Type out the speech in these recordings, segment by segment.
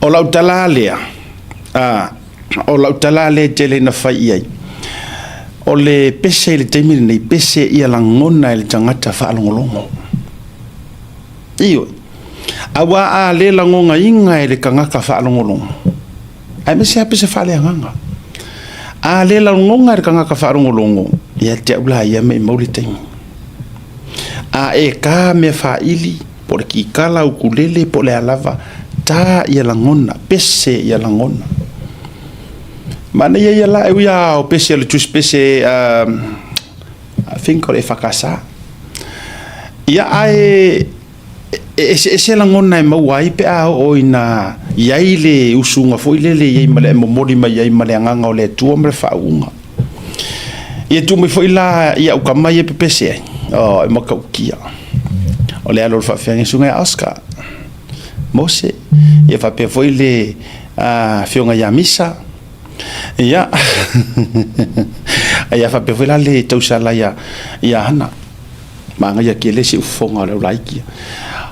O lau tala lea, a, o lau tala lea e tele ina fai i ai, o le pese i le taimi lenei, pese ia lagona e le tagata faalogologo. Ioe. Aua a le lagonaina e le tagata faalogologo, aemaise lava pese faaleagaga. A le lagona e le tagata faalogologo, ia te au la ia maumau le taimi. A e ta mea faili, po o le kikala, ukulele po o le a lava, ta ia lagona, pese ia lagona. Manaia ia la, e ui lava o pese o le tusi pese, I think o le EFKS. Ia ae e eseese lagona e maua ai pe a oo ina i ai le usuga foi lele i ai ma le momoli mai ai ma le agaga o le Atua ma le faauuga. Ia tuu mai foi la i au tama ia e pepese ai. Oh, e matautia. O le alo o le faafeagaiga susuga ia Oscar Mose. Ia faapea foi le afioga ia Misa. Ia, ia faapea foi la le tausala ia, ia Hana. Manaia tele si ufofoga o le aulaiti ia.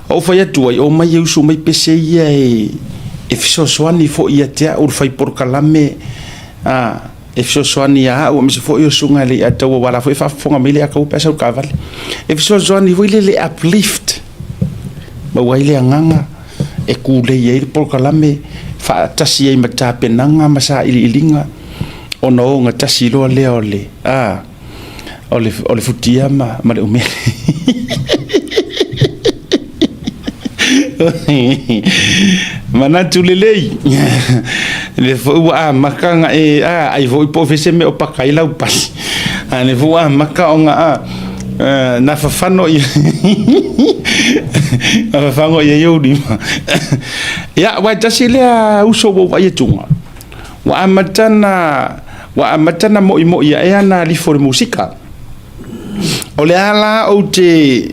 Ou fai atu ai, omai e usu mai pese ia e, e fesoasoani foi ia te au le fai polokalame a, e fesoasoani ia au aemaise foi o susuga i le Aiataua aua o la foi e faafofoga mai le Aiataua pe a sau i le taavale. E fesoasoani foi lele e uplift, maua ai le agaga e tulei ai le polokalame faatasi ai ma tapenaga ma sailiiliga ona ogatasi loa lea o le a o le, o le futia ma, ma le umele. Manatu lelei. Le foi ua amata ona e a ai foi po o fea se mea o paka ai lau pasi. A le foi ua amata ona a na fafano i na fafano i ai ou lima. Ia, aua e tasi lea uso ua ou vaai atuga. Ua amata na ua amata na moimoi ae ana alifo i le musika. O le a la ou te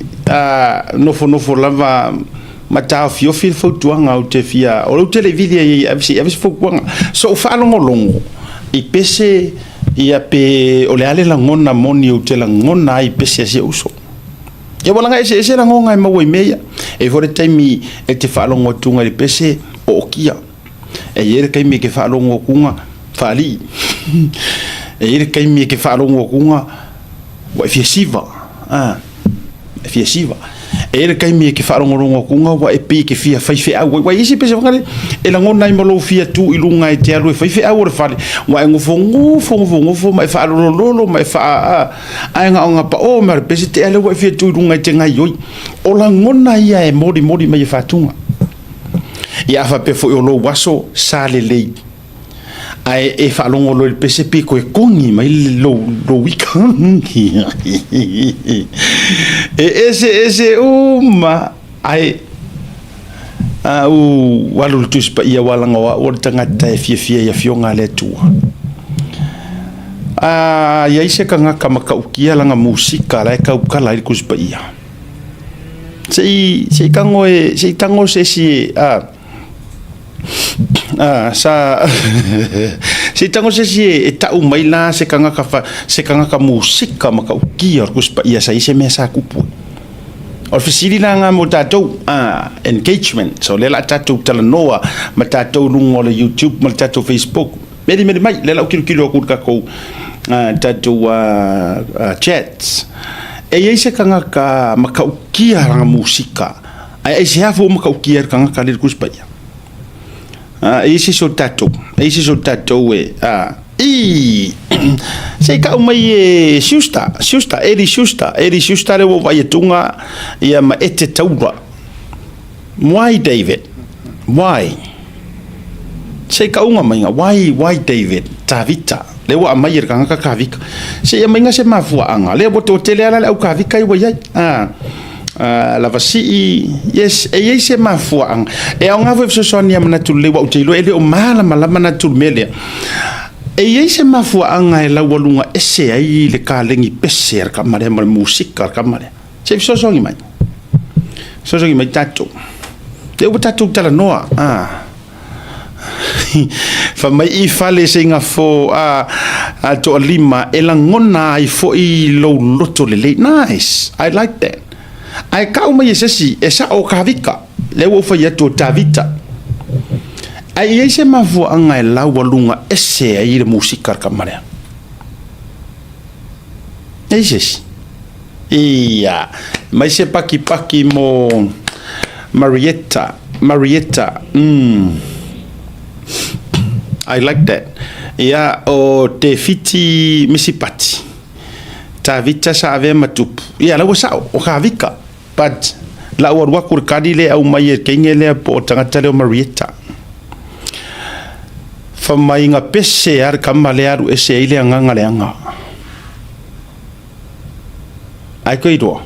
nofonofo lava ma taofiofi le fautuaga ou te fia, o lea ou te le i vili ai e ave se fautuaga. So'u faalogologo i pese ia pe o le a le lagona moni ou te lagona ai i pese a si ou uso. Ia ua laga eseese lagona e maua i mea ia. E i ai foi le taimi e te faalogo atuga i le pese ootia. E i ai le taimi e te faalogo atuga faalii. E i ai le taimi e te faalogo atuga ua e fia siva, a, e fia siva. E i ai le taimi e te faalogologo atuga ua e pei e te fia fai feau ai. Ua i ai isi pese foi lea e lagona ai ma lou fia tu i luga e te alu e fai feau o le fale, ua e nofonofo nofonofo ma e faalolololo ma e faa, a, ae na ona pao mai o le pese tea lea ua e fia tu i luga e te gaioi. O lagona ia e molimoli mai e fatuga. Ia a faapea foi o lou aso sa lelei ae e faalogo loa i le pese pe toe kogi mai lou, lou ika. E eseese uma ae a u alu i le Tusi Paia aua leaga o au o le tagata e fiafia i afioga a le Atua. A i ai se tagata matautia lana musika la e tautala ai le Tusi Paia. Se i, se i tago e, se i tago se isi e, a, a, sa, se i tago se isi e, e tau mai la se tagata fa, se tagata musika matautia o le Tusi Paia sa i ai se mea sa tupu ai. O le fesili la lena mo tatou, a, engagement, so lea o le a tatou talanoa ma tatou i luga o le YouTube ma le tatou Facebook. Melimeli mai, lea o le a ou tilotilo atu i le tatou, tatou chats. E i ai se tagata matautia lana musika, ae aisea foi ua matautia ai le tagata lea i le Tusi Paia? E i ai se isi o tatou, e i ai se isi o tatou e, i, se i tau mai e Schuster, Schuster, Eddie Schuster, Eddie Schuster lea ua ou vaai atuga ia ma Ete Taura. Why David? Why? Se i kauga maiga, why, why David? Tavita. Lea ua aumai e le tagata Kavika. Se i aumaiga se mafuaaga. Lea ua toatele lava la le au Kavika ia ua i ai. Ah, ah, Lavasii, yes, e i ai se mafuaaga. E aoga foi e fesoasoani ia manatu lelei, aua ou te iloa e le o malamalama manatu i le mea lea. E i ai se mafuaaga e laualuga ese ai le kalegi pese a le tama lea ma le musika a le tama lea. Se i fesoasoani mai. Fesoasoani mai tatou. Lea ua tatou talanoa. Ah. Fai mai i fale se iga fo a, a toalima e lagona ai foi lou loto lelei. Nice. I like that. Ae kau mai e se isi, e sao o Kavika. Lea ua ou fai atu o Tavita. Ae i ai se mafuaaga e laualuga ese ai le musika a le tama lea? E i ai se isi? Ia, mai se pakipaki mo Marietta, Marietta, mm. I like that. Ia, o Tefiti Misipati, Tavita sa avea ma tupu. Ia, la ua sao, o Kavika. But, la ua alu atu le kali lea e aumai e le teine lea po o le tagata lea o Marietta. Fai mai na pese lava le tama lea alu ese ai le agaga leaga. Ai koe iloa.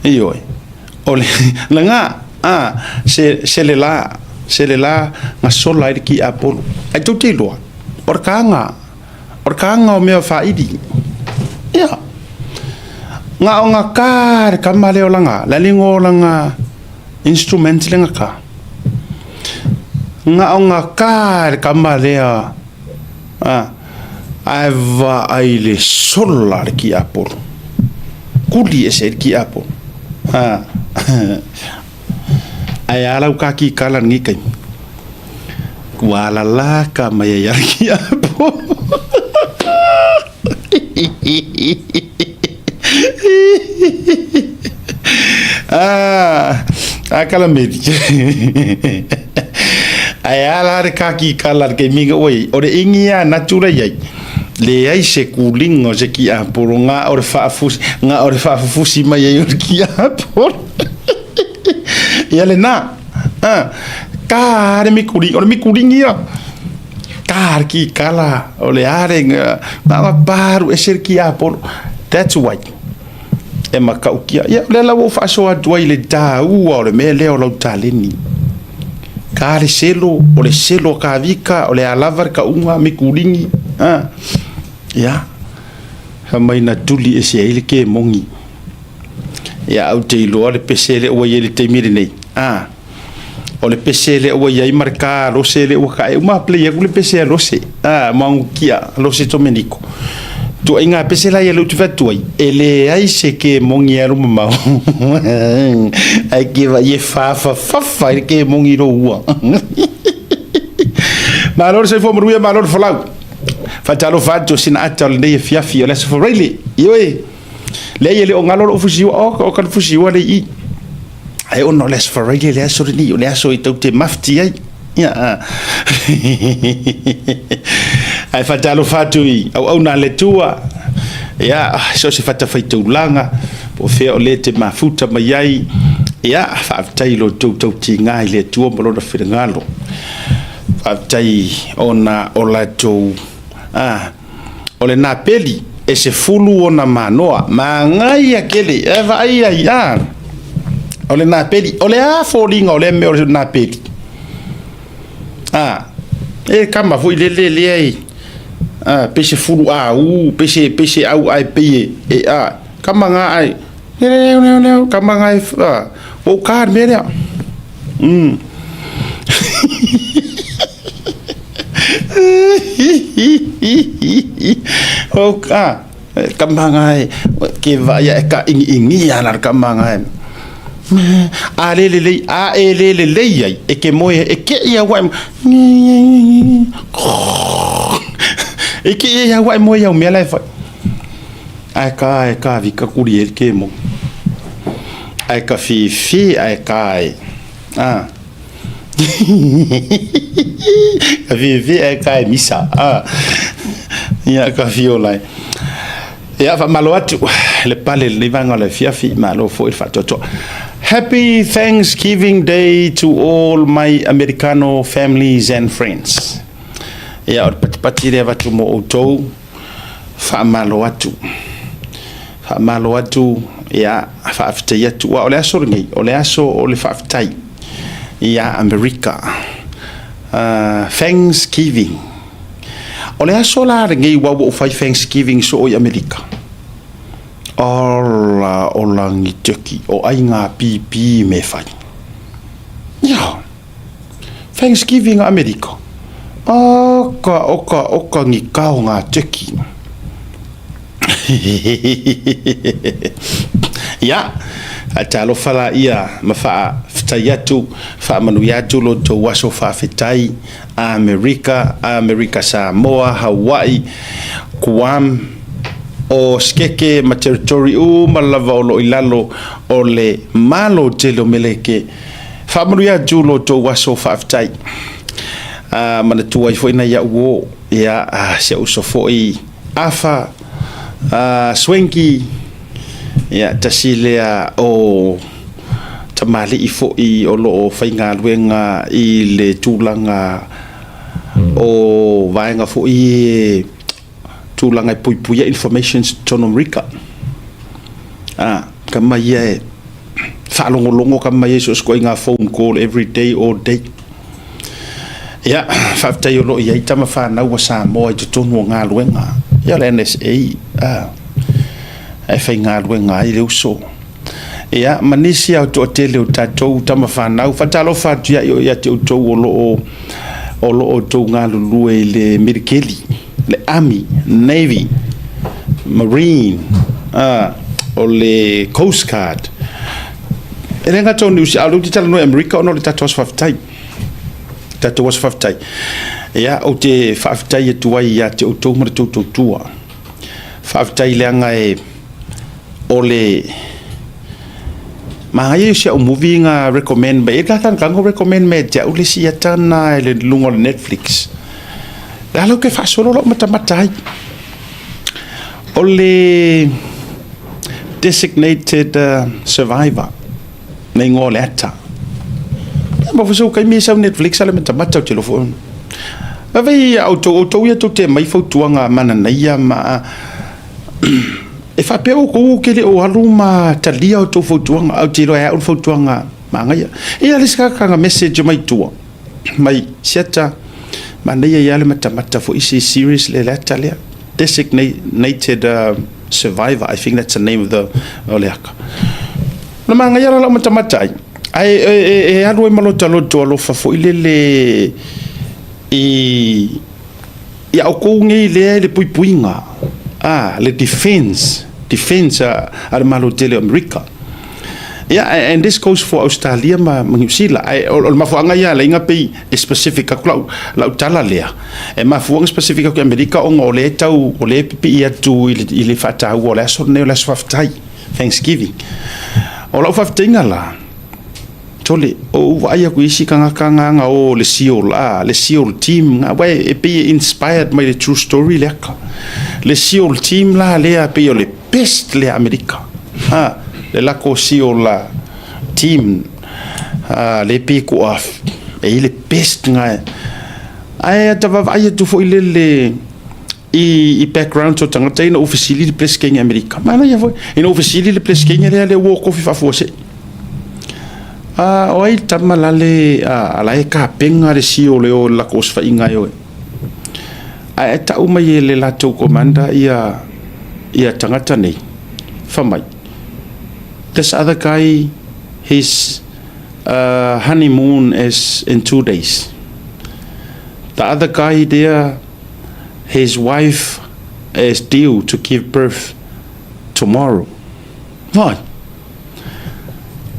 Ioe. O le laga a se se le la se le la na sola ai le tiapolo. Ai tou te iloa. O le taga O le taga o mea faili. Ia. Na o na ta le tama lea o lana, le aliga o lana instrument lea na ta. Na o na ta le tama lea, a, ae vaai le sola a le tiapolo. Kuli ese ai le tiapolo. A, ae a lau kakikala i lenei taimi? Ua alalaka mai ai a le tiapolo. Ah, a kalameli. Ae a la le kakikala le taimi ua i ai? O le igi lava natura i ai. Leai se kuliga o se tiapolo, na o le faafusi, na o le faafufusi mai ai o le tiapolo. Ia lena. Ah, ta le mikuliga, o le mikuliga ia. Ta le kikala, o le a le na o paru ese le tiapolo. That's why e matautia. Ia, o lea la ua ou faasoa atu ai i le taua o le mea lea o lau taleni. Ta le selo, o le selo a Kavika, o le a lava le tauga, mikuligi. Ah, ia, fai mai na tuli ese ai le kemoni. Ia, ou te iloa le pese lea ua i ai i le taimi lenei. A, o le pese lea ua i ai ma le ka lose lea ua tae uma play atu le pese a lose. A, magukia, lose Tomeniko. Tuaiga pese la ia lea ou te fai atu ai, e leai se kemoni e alu mamao. Ae ke vaai e fafafafa ai le kemoni i lou ua. Malo le soifua manuia, malo le folau. Faatalofa atu o sina ata o lenei afiafi o le Aso Faraile. Ioe! Leai e le o galo lou fusiua, o, o ka fusiua le i. Ae ona o le Aso Faraile le aso lenei, o le aso e tou te mafti ai. Ia, a. Ae faatalofa atu i auauna a le Atua, ia, so o se fatafaitaulaga, po o fea o le te mafuta mai ai, ia, faafetai i lo outou tautiga i le Atua ma Lona finagalo. Faafetai ona o latou, a, O le napeli e 10 ona manoa. Manaia tele, e vaai ai, a. O le napeli, o le a foliga o lea mea o le napeli? A, e kama foi lele lea e, a, pe 10 au, pe se, pe se au ai pe e, e a, kama ngā ai, leo, leo, leo, kama ngā e, a, o ka le mea lea. O ka, ka manga e, ke vaai e ka ingiingi ana le ka manga e. A le lelei, a e le lelei ai, e ke moe, e ke ia ua e, e ke ia ua e moe au mea la e whai. Ae ka e ka vika kuri e ke mo. Ae ka whiwhi, ae ka e. Ah. Ka whiwhi ae ka e misa. Ah. Ia ka whiola e. Ia, whamalo atu le pale lenei vaega o le afiafi, malo foi le faatoatoa. Happy Thanksgiving Day to all my Americano families and friends. Ia, o le patipati lea avatu mo outou. Faamalo atu. Faamalo atu, ia, faafetai atu. Aua o le aso lenei, o le aso o le faafetai ia Amerika. Thanksgiving. O le aso la lenei aua ua ou fai Thanksgiving soo i Amerika. Ola, o Lagiteki, o ai ngā pīpī me whai. Ia. Thanksgiving a Amerika. Aka, oka, oka ngi kao ngā turkey. Ia, a talofa la ia ma whaafetai. Faafetai atu, faamanuia atu lo outou aso faafetai, Amerika, Amerika Samoa, Hawaii, Guam, o Skeke ma territory uma lava o lo o i lalo o le Malo tele o Meleke. Faamanuia atu lo outou aso faafetai. Manatua ai foi nai au uo, ia, si ou uso foi Afa Swenki, ia, tasi lea o tamalii foi o lo o faigaluega i le tulaga o vaega foi e tulaga e puipuia informations i totonu o Amerika. Tama ia e faalogologo tama ia i so o se ituaiga phone call every day, all day. Ia, faafetai o lo o i ai tama fanau a Samoa i totonu o galuega. Ia, o le NSA, e faigaluega ai le uso. Ia, ma nisi o toatele o tatou tama fanau. Faatalofa atu ia te outou o lo o outou galulue i le militeli, le Army, Navy, Marine, o le Coast Guard. E le gata o Niu Sila, a o lea ou te talanoa i Amerika ona o le tatou aso faafetai. Tatou aso faafetai. Ia, ou te faafetai atu ai ia te outou ma le tou tautua. Faafetai leaga e o le manaia o si au movie na recommend mai. E tagatago recommend mai te au le isi ata na i le luga o le Netflix. Le ala ou te faasolo lau matamata ai. O le Designated Survivor, na igoa o le ata. Ma foi sau kaimi sau Netflix ale matamata o te lofo. Vave ia outou, outou ia tou te mai fautuaga mananaia ma e faapea outou ke le o alu ma talia outou fautuaga, au te iloa e au le fautuaga manaia. Ia le isi kaka message mai tua, mai siata, manaia ia le matamata foi si series le ata lea. Designated Survivor, I think that's the name of the o le aka. Na manaia la lau matamata ai, ae e alu ai ma lota loto alofa foi lele i ia outou nei lea i le puipuiga, le defense a le Malo tele o Amerika. Yeah, and this goes for Australia ma New Zealand. Ai, o le mafuaaga ia alai pei e specific atu lau tala lea. E mafuaaga specific atu i Amerika ona o lea tau, o lea pipii atu i le faataua o le aso lenei o le aso faafetai, Thanksgiving. O lau faafetaiga la, tole, o ou vaai atu i isi tagata nga o le SEAL, le SEAL team, nga, uae, e pei e inspired mai le true story le aka. Le SEAL team la lea pei o le best lea Amerika. Le lako SEAL la team, le pei kua, e i le best nga. Ae ata vaavaai atu foi lele i background o tagata ina ua fesili le Peresetene Amerika. Manaia foi. Ina ua fesili le Peresetene lea lea ua kofi faafuasei. O ai tama lale ala e kapenga le sio le o la ko osofaiga e oe. Ae tau mai e le latou commander ia tagata nei. Fa mai. This other guy, his honeymoon is in 2 days. The other guy there, his wife is due to give birth tomorrow. Vai.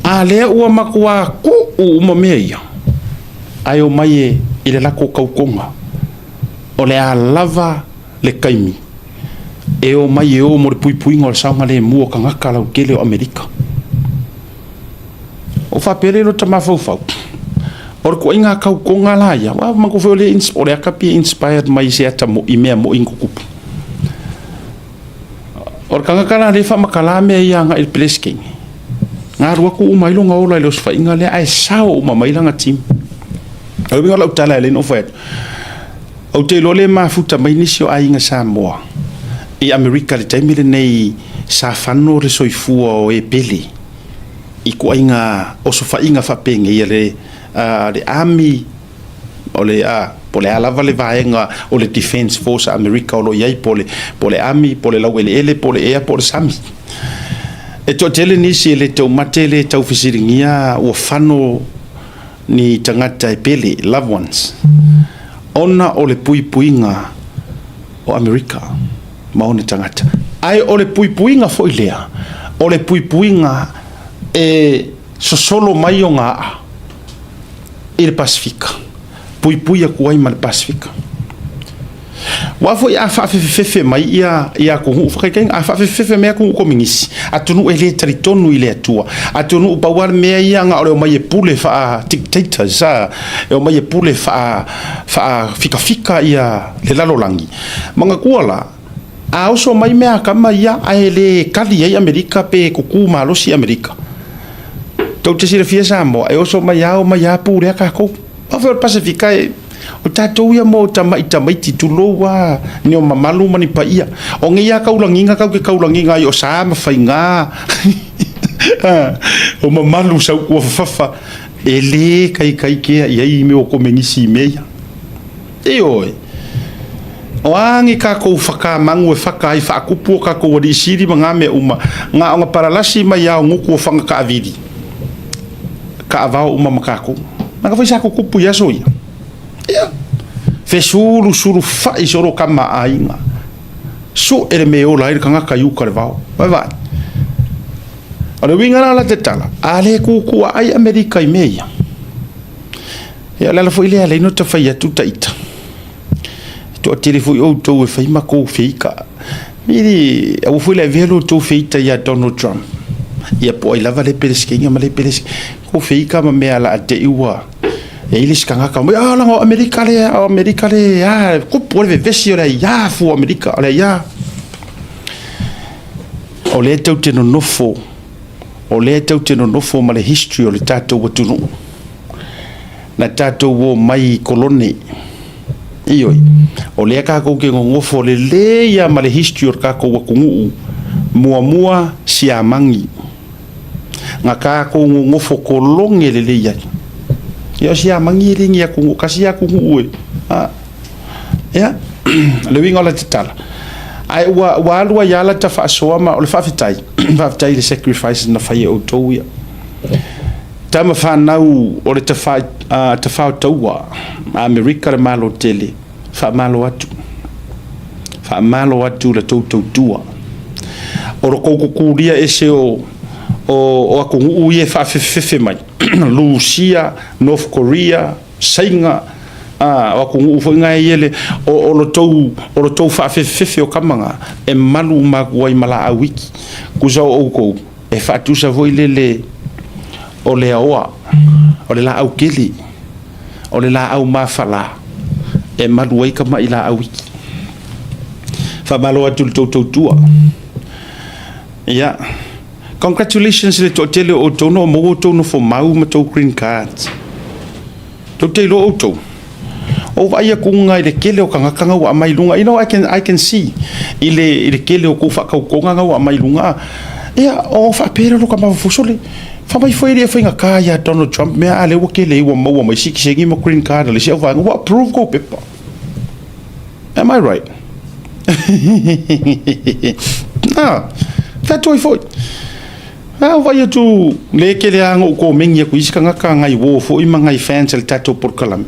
A lea ua matua kuu uma mea ia. Ai o mai e i le lako kaukonga. O le a lava le kaimi. E o mai e o mo le puipuiga o le saoga le mua o tagata lautele o Amerika. O faapea le lo mafaufau. O le kuaiga kaukonga la ia. Wa mangu foi o le aka pia inspired mai se ata mo i mea mo i kukupu. O le tagata la le faamakala mea ia agai i le Peresetene. Nga alu atu uma ai lona ola i le osofaiga lea ae sao uma mai lana team. O le uiga o lau tala e le no fai atu. Ou te iloa le mafuta mai nisi o aiga Samoa i Amerika le taimi lenei sa fano le soifua o e pele i kuaiga osofaiga faapenei a le Army o le po le a lava le vaega o le Defense Force a Amerika o lo o i ai po le Army po le laueleele po le ea po le sami. E toatele nisi e le taumate le taufesiligia ua fano ni tagata e pele, loved ones, ona o le puipuiga o Amerika ma ona tagata. Ae o le puipuiga foi lea, o le puipuiga e sosolo mai o ngā. i le Pasefika, puipui atu ai ma le Pasefika. Aua foi a faafefefefe mai ia ia atunuu, faataitaiga, a faafefefefe mai atunuu kominisi, atunuu e le talitonu i le Atua, atunuu pau lava le mea ia na o le omai e pule faa-dictators, a, e omai e pule faafikafika ia le lalolagi. Manatua la, a oso mai mea a tama ia ae le tali ai Amerika pe tutu malosi Amerika, tou te silafia Samoa, e oso mai lava omai lava pulea tatou. Aua foi o le Pasefika e, o tatou ia mo tamai tamaiti, tulou lava, ni o mamalu ma ni paia. O nei lava taulagiga tatou te taulagiga ai o sa ma faiga, o mamalu sautuafafafa, e le taitai kea i ai mea o komenisi i mea ia. Ioe. O a ni tatou fakamanu e faka ai faatupu o tatou alii sili ma na mea uma, na ona palalasi mai lava o gutu o fana taavili, taavao uma ma tatou. Leaga foi sa tutupu i aso ia. Ia, fesulusulufa'i solo tama a aiga, su'e le mea e ola ai le tagata i uta i le vao. Vaai. O le uiga la o la tatala, a le tutuaai Amerika i mea ia, ia o le ala foi lea e ala ai ona ta fai atu ta ita. E toatele foi outou e fai matou feita. Miri, aua foi le avea lo outou feita ia Donald Trump. Ia po o ai lava le Peresetene ma le Peresetene. Kou feita ma mea la te i ua e ai le isi tagata mai, ah, leaga o Amerika le, o Amerika le, ah, kupu o le vevesi o le aia fua o Amerika, o le aia. O lea tou te nonofo, o lea tou te nonofo ma le history o le tatou atunuu. Na tatou omai i kolone. Ioe, o lea tatou te nonofo lelei lava ma le history o le tatou atunuu, muamua Siamani, na tatou nonofo kolone lelei ai. Ia o Siamani e le ni atunuu, tasi atunuu e, a, ia, le uiga o la tatala, ae ua alu ai lava lata faasoa ma o le faafetai, faafetai i le sacrifice na fai e outou ia. Tama fanau o le tafao taua a Amerika le Malo tele, faamalo atu, faamalo atu i la tou tautua. O lo tou tutulia ese o atunuu ia e faafefefefe mai, Lusia, North Korea, Saina, o atunuu foi na e i ai o lo tou faafefefefe o tama na, e malu uma atu ai ma laau iki. Tusa o outou, e faatusa foi lele o le aoa, o le laau kele, o le laau mafala e malu ai tama'i laau iki. Faamalo atu i le tou tautua. Ia, congratulations i le toatele o outou na ua maua outou nofomau ma tou green cards. Tou te iloa outou, o vaai atu i le tele o tagata na ua aumai i luga, you know, I can see i le tele o tou faatautoga na ua aumai i luga. Ia, o faapea lo ka sole. Fa mai foi le faigata ia Donald Trump mea a lea ua tele ua maua mai sitiseni ma green card a le isi au vaega ua approve kou pepa. Am I right? Ah, faatoai foi. A vai atu le kele a ngou komeni aku isi tagata ngai uo foi ma ngai fans a le tatou polokalame.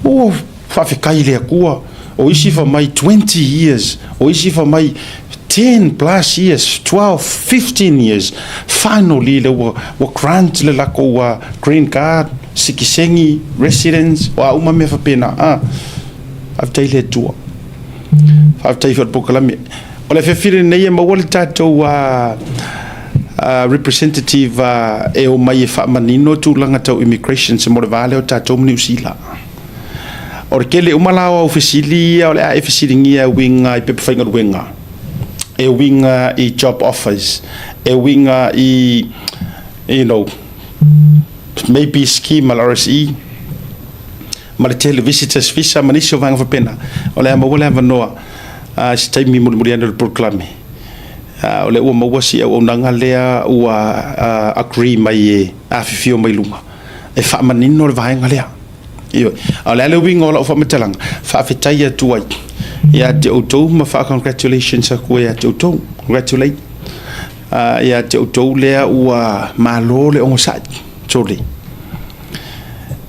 Ua faafetai i le Atua, o isi fa mai 20 years, o isi fa mai 10 plus years, 12, 15 years. Finally, le ua grant le lakou green card, sitiseni, residence, o a uma mea faapena. Ah, faafetai i le Atua. Faafetai foi i le polokalame. O le afiafi lenei e maua le tatou representative e o mai e faamanino tulaga tau immigration se mo le va lea o tatou ma Niu Sila. O le tele uma la o au fesili ia o le a e fesiligia e uiga i pepa faigaluega, e uiga i job offers, e uiga i maybe scheme a le RSE, ma le tele visitors visa ma nisi o vaega faapena. O le a maua le avanoa se taimi mulimuli ane o le polokalame. O lea ua maua si auaunaga lea ua agree mai e afifio mai luga e faamanino le vaega lea. Ioe. A o le a le uiga o lau faamatalaga, faafetai atu ai ia te outou ma faa-congratulations atu ai ia te outou. Congratulate ia te outou lea ua malo le onosai. Sole.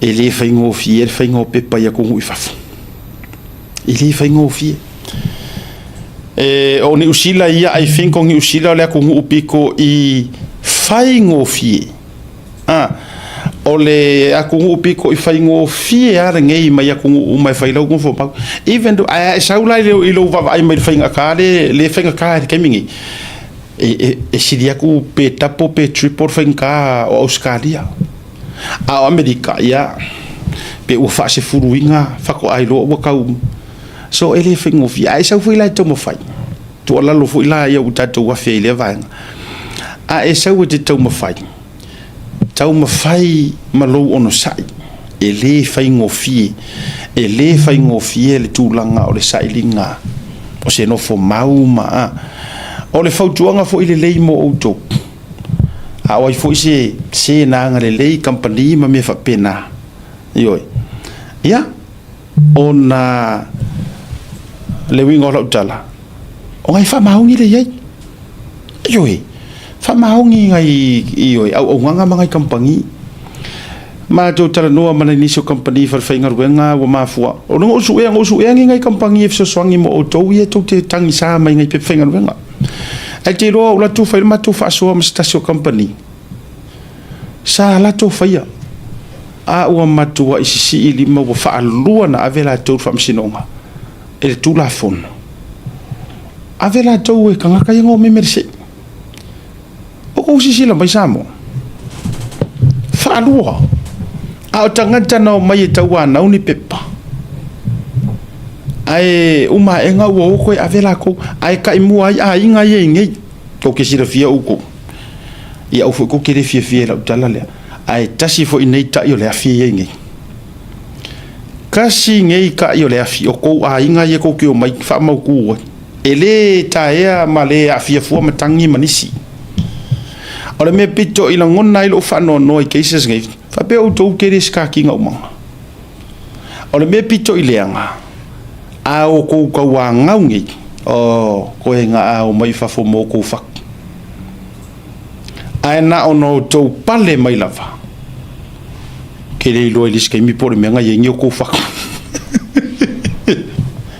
E le faigofie le faiga o pepa i atunuu i fafo. E le faigofie. E, o Niu Sila ia, I think o Niu Sila o le atunuu pito i faigofie. Ah, O le atunuu pito i faigofie lava lenei mai atunuu uma e fai lau nofomau. Even though, ae a e sau la i lou vaavaai mai i le faigata lea e faigata i le taimi nei, e sili atu pe double pe triple le faigata o Ausetalia. A o Amerika, ia, pe ua faasefuluina faatoa iloa ua tau. So e le faigofie. A e sau foi la e taumafai, tuualalo foi la ia ua tatou afe ai i lea vaega. A e sau e te taumafai, taumafai ma lou onosai, e le faigofie, e le faigofie le tulaga o le sailiga o se nofo mau ma a. O le fautuaga foi lelei mo outou, a o ai foi se se na agalelei i kamupani ma mea faapena, ioe, ia, ona le uiga o lau tala, o nai faamaoni lea e i ai. Ioe, faamaoni nai ioe, auaunaga ma nai kamupani. Matou talanoa ma nai nisi o kamupani i falefaigaluega ua mafua. O le suea, na ou suea ni nai kamupani e fesoasoani mo outou ia tou te tagisa mai nai pepa faigaluega. Ae te iloa o latou fai le matou faasoa ma se tasi o kamupani. Sa latou faia. A ua matuai sisii lima ua faalua na ave latou i le faamasinoga e le Tulafono. Ave latou e tagata ia na omai mai le se i. O kou silasila mai Samoa? Faalua. A o tagata na omai e tauanau ni pepa, ae uma aega ua o toe ave latou, ae taimua ai aiga ia i inei. Tou te silafia outou. Ia aua foi tou te le fiafia i lau tala lea, ae tasi foi nei tai o le afi ia i inei. Tasi nei tai o le afi o tou aiga ia tou te omai faamautu ai. E le taea ma le aafia fua matagi ma nisi. O le mea pito i lagona ai lou faanoanoa i cases nei, faapea outou te le sikati ina umaga. O le mea pito i leaga, a outou tauanau nei, oh, koe na a omai i fafo mo outou fatu. Ae na ona outou pale mai lava. Ke le iloa i le isi taimi po o le mea na i ai ni outou fatu.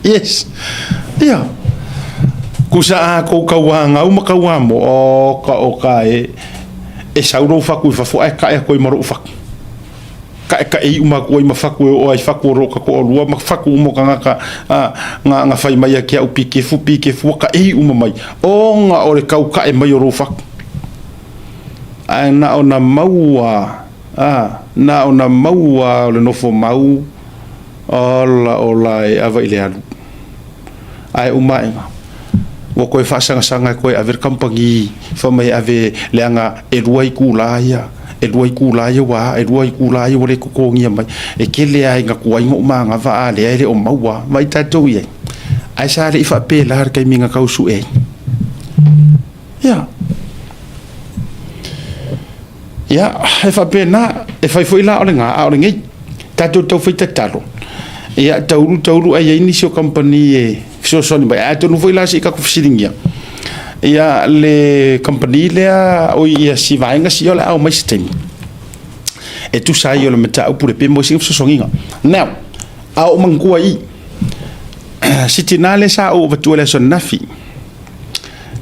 Yes. Ia. Kusa a kou tauanau ma tauamo, oka oka e, e sau lou fatu i fafo ae tae atu ai ma lou fatu. Taetae iu ma atu ai ma fatu e oo ai fatu o loo ka toalua ma fatu uma o tagata a, na, na fai mai ia te au pikefu, pikefu, ua taei uma mai, ona o le tau tae mai o lou fatu. Ae na ona maua, a, na ona maua o le nofo mau, ola ola e ava i le alu. Ae uma aega, ua toe faasagasaga e toe ave le kamupani fai mai e ave leaga e lua itula ia, e lua itula ia ua a, e lua itula ia ua le totogia mai. E tele lava ina tuai ona ou manava a lea e le o maua. Vaai tatou i ai. Ae sa le i faapela le taimi na tau sue ai. Ia. Ia, e faapena, e fai foi la o lena, a o lenei. Tatou tau fai tatalo. Ia, taulu taulu ai ai nisi o kamupani e fesoasoani mai. Atonu foi la se i tatou fesiligia. Ia, le kamupani lea, oi, ia si vaega si o le a omai se taimi. E tusa ai o le mataupu le pe mo sina fesoasoaniga. Now, a ou manatua i i, si tina lea sa ou avatua i le aso ananafi,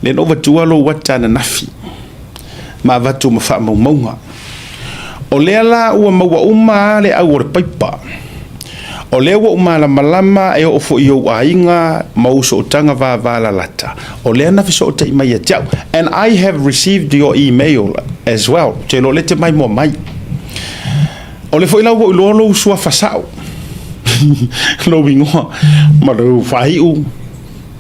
Lea na ou avatua lou ata ananafi ma avatu ma faamaumauga. O lea la ua maua uma lava le au o le paipa. O lea ua ou malamalama e oo foi i ou aiga ma ou sootaga vavalalata. O lea na fesootai mai ia te au. And I have received your email as well. Ou te iloa o lea e te maimoa mai. O lea foi la ua ou iloa lou suafa sao, lou igoa ma lou faaiu.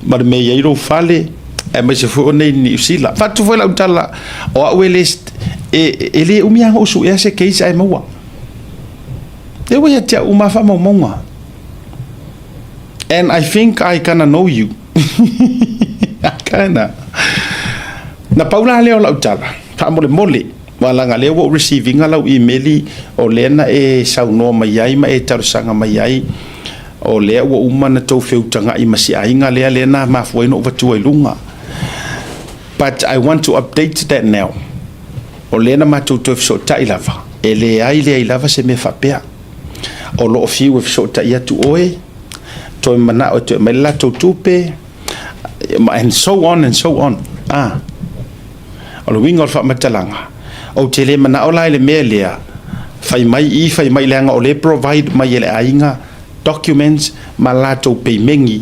Ma le mea e i ai lou fale, aemaise foi o nei i Niu Sila. Avatu foi lau tala, o au e le, e, e le umi lava ona ou suea se case ae maua. Lea ua ia te au uma faamaumauga. And I think I kinda know you. I kinda. Na pau la lea o lau tala, faamolemole, aua leaga lea ua ou receive ina lau email o lea na e saunoa mai ai ma e talosaga mai ai. O lea ua uma ona tou feutaga'i ma si aiga lea, lea na mafua ai ona ou avatua i luga. But I want to update that now. O lea na matou toe fesootai lava, e leai leai lava se mea faapea. O lo o fiu e fesootai atu oe, toe manao e toe aumai le latou tupe, and so on and so on. Ah. O le uiga o le faamatalaga, ou te le manao la i le mea lea, Fai mai i, fai mai leaga o lea e provide mai e le aiga documents ma latou peimeni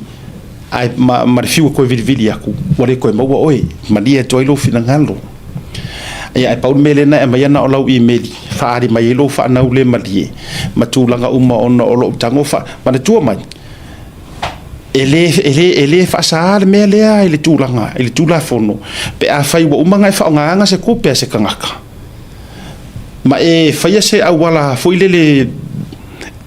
ae ma, ma le fiu e toe vilivili atu, ua le toe maua oe, malie atu ai lou finagalo. Ia, ae pau le mea lea na e aumaia na o lau imeli, faaali mai ai lou faanau le malie ma tulaga uma ona o lou tago fa... Manatua mai, e le, e le, e le faasaā le mea lea i le tulaga, i le Tulafono, pe afai ua uma ona e faaaogaina se tupe a se tagata, ma e faia se auala foi lele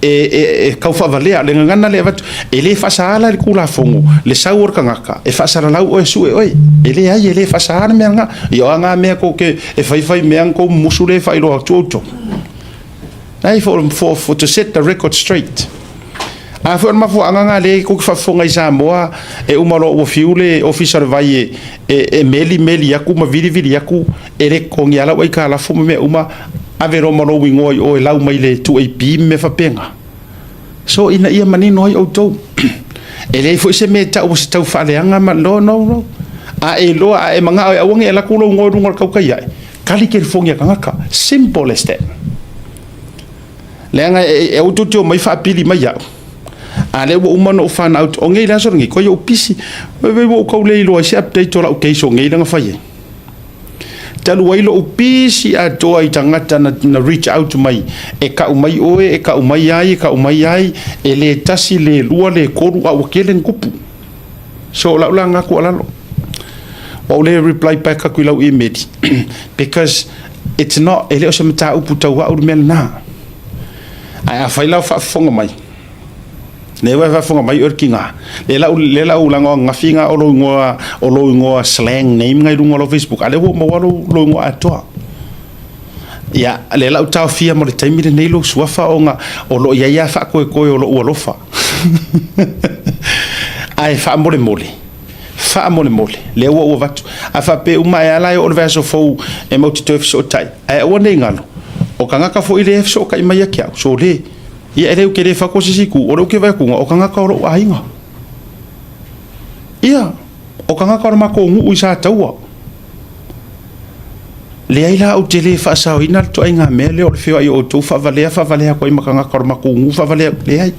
e tau faavalea, le gagana lea e avatu, e le faasaā la i le Tulafono le sau o le tagata e faasalalau oe e sue oe. E leai, e le faasaā le mea lena. Ia o a na mea tou te e faifai mea na tou mumusu lea e faailoa atu outou. Leai, for to set the record straight. A foi o le mafuaaga lena lea tou te faafofoga i Samoa e uma loa ua fiu le Ofisa o le Vai e meli meli atu ma vili vili atu, e le totogia lava lau aitalafu ma mea uma, ave loa ma lou igoa i o e lau mai le 2AP ma mea faapena. So ina ia manino ai outou. E leai foi se mea e tau o se tau faaleaga ma no, no, no. A e iloa, a e manao e aua ne i alu atu lou igoa i luga o le tautai ae, tali telefoni a tagata. Simple as that. Leaga e aua tou te omai faapili mai au. A lea ua uma ona ou find out, o nei le aso lenei, koe ou pisi. Ua ou tau le iloa ai se update o lau case o nei lea na fai ai. Talu ai lou pisi atoa i tagata na reach out mai, e tau mai oe, e tau mai ai, e tau mai ai, e le tasi, le lua, le tolu, a ua tele ni kupu. So o lau la lena tuualalo. Ua ou le reply back atu i lau email because it's not, e le o se mataupu tau au le mea lena. Ae afai la o faafofoga mai, lea ua e faafofoga mai oe le tiga, lea la ou lago ananafi na o lou igoa slang name na i luga o lau Facebook, a lea ua ou maua lou igoa atoa. Ia, lea la ou taofia mo le taimi lenei lou suafa ona o lo o i ai lava faatoetoe o lou alofa. Ae faamolemole, faamolemole, lea ua ou avatu. A faapea uma ae a la e oo i le vaiaso fou e matou te toe fesootai, ae aua ne i galo, o tagata foi lea e fesootai mai ia te au, so le, ia e le ou te le fatu o se isi itu, o lea ou te vaai atu o tagata o lou aiga. Ia, o tagata o le matou nuu i Sataua. Leai la ou te le faasaoina le ituaiga mea lea o le feoai o outou faavalea faavalea atu ai ma tagata o le matou nuu faavalea, leai.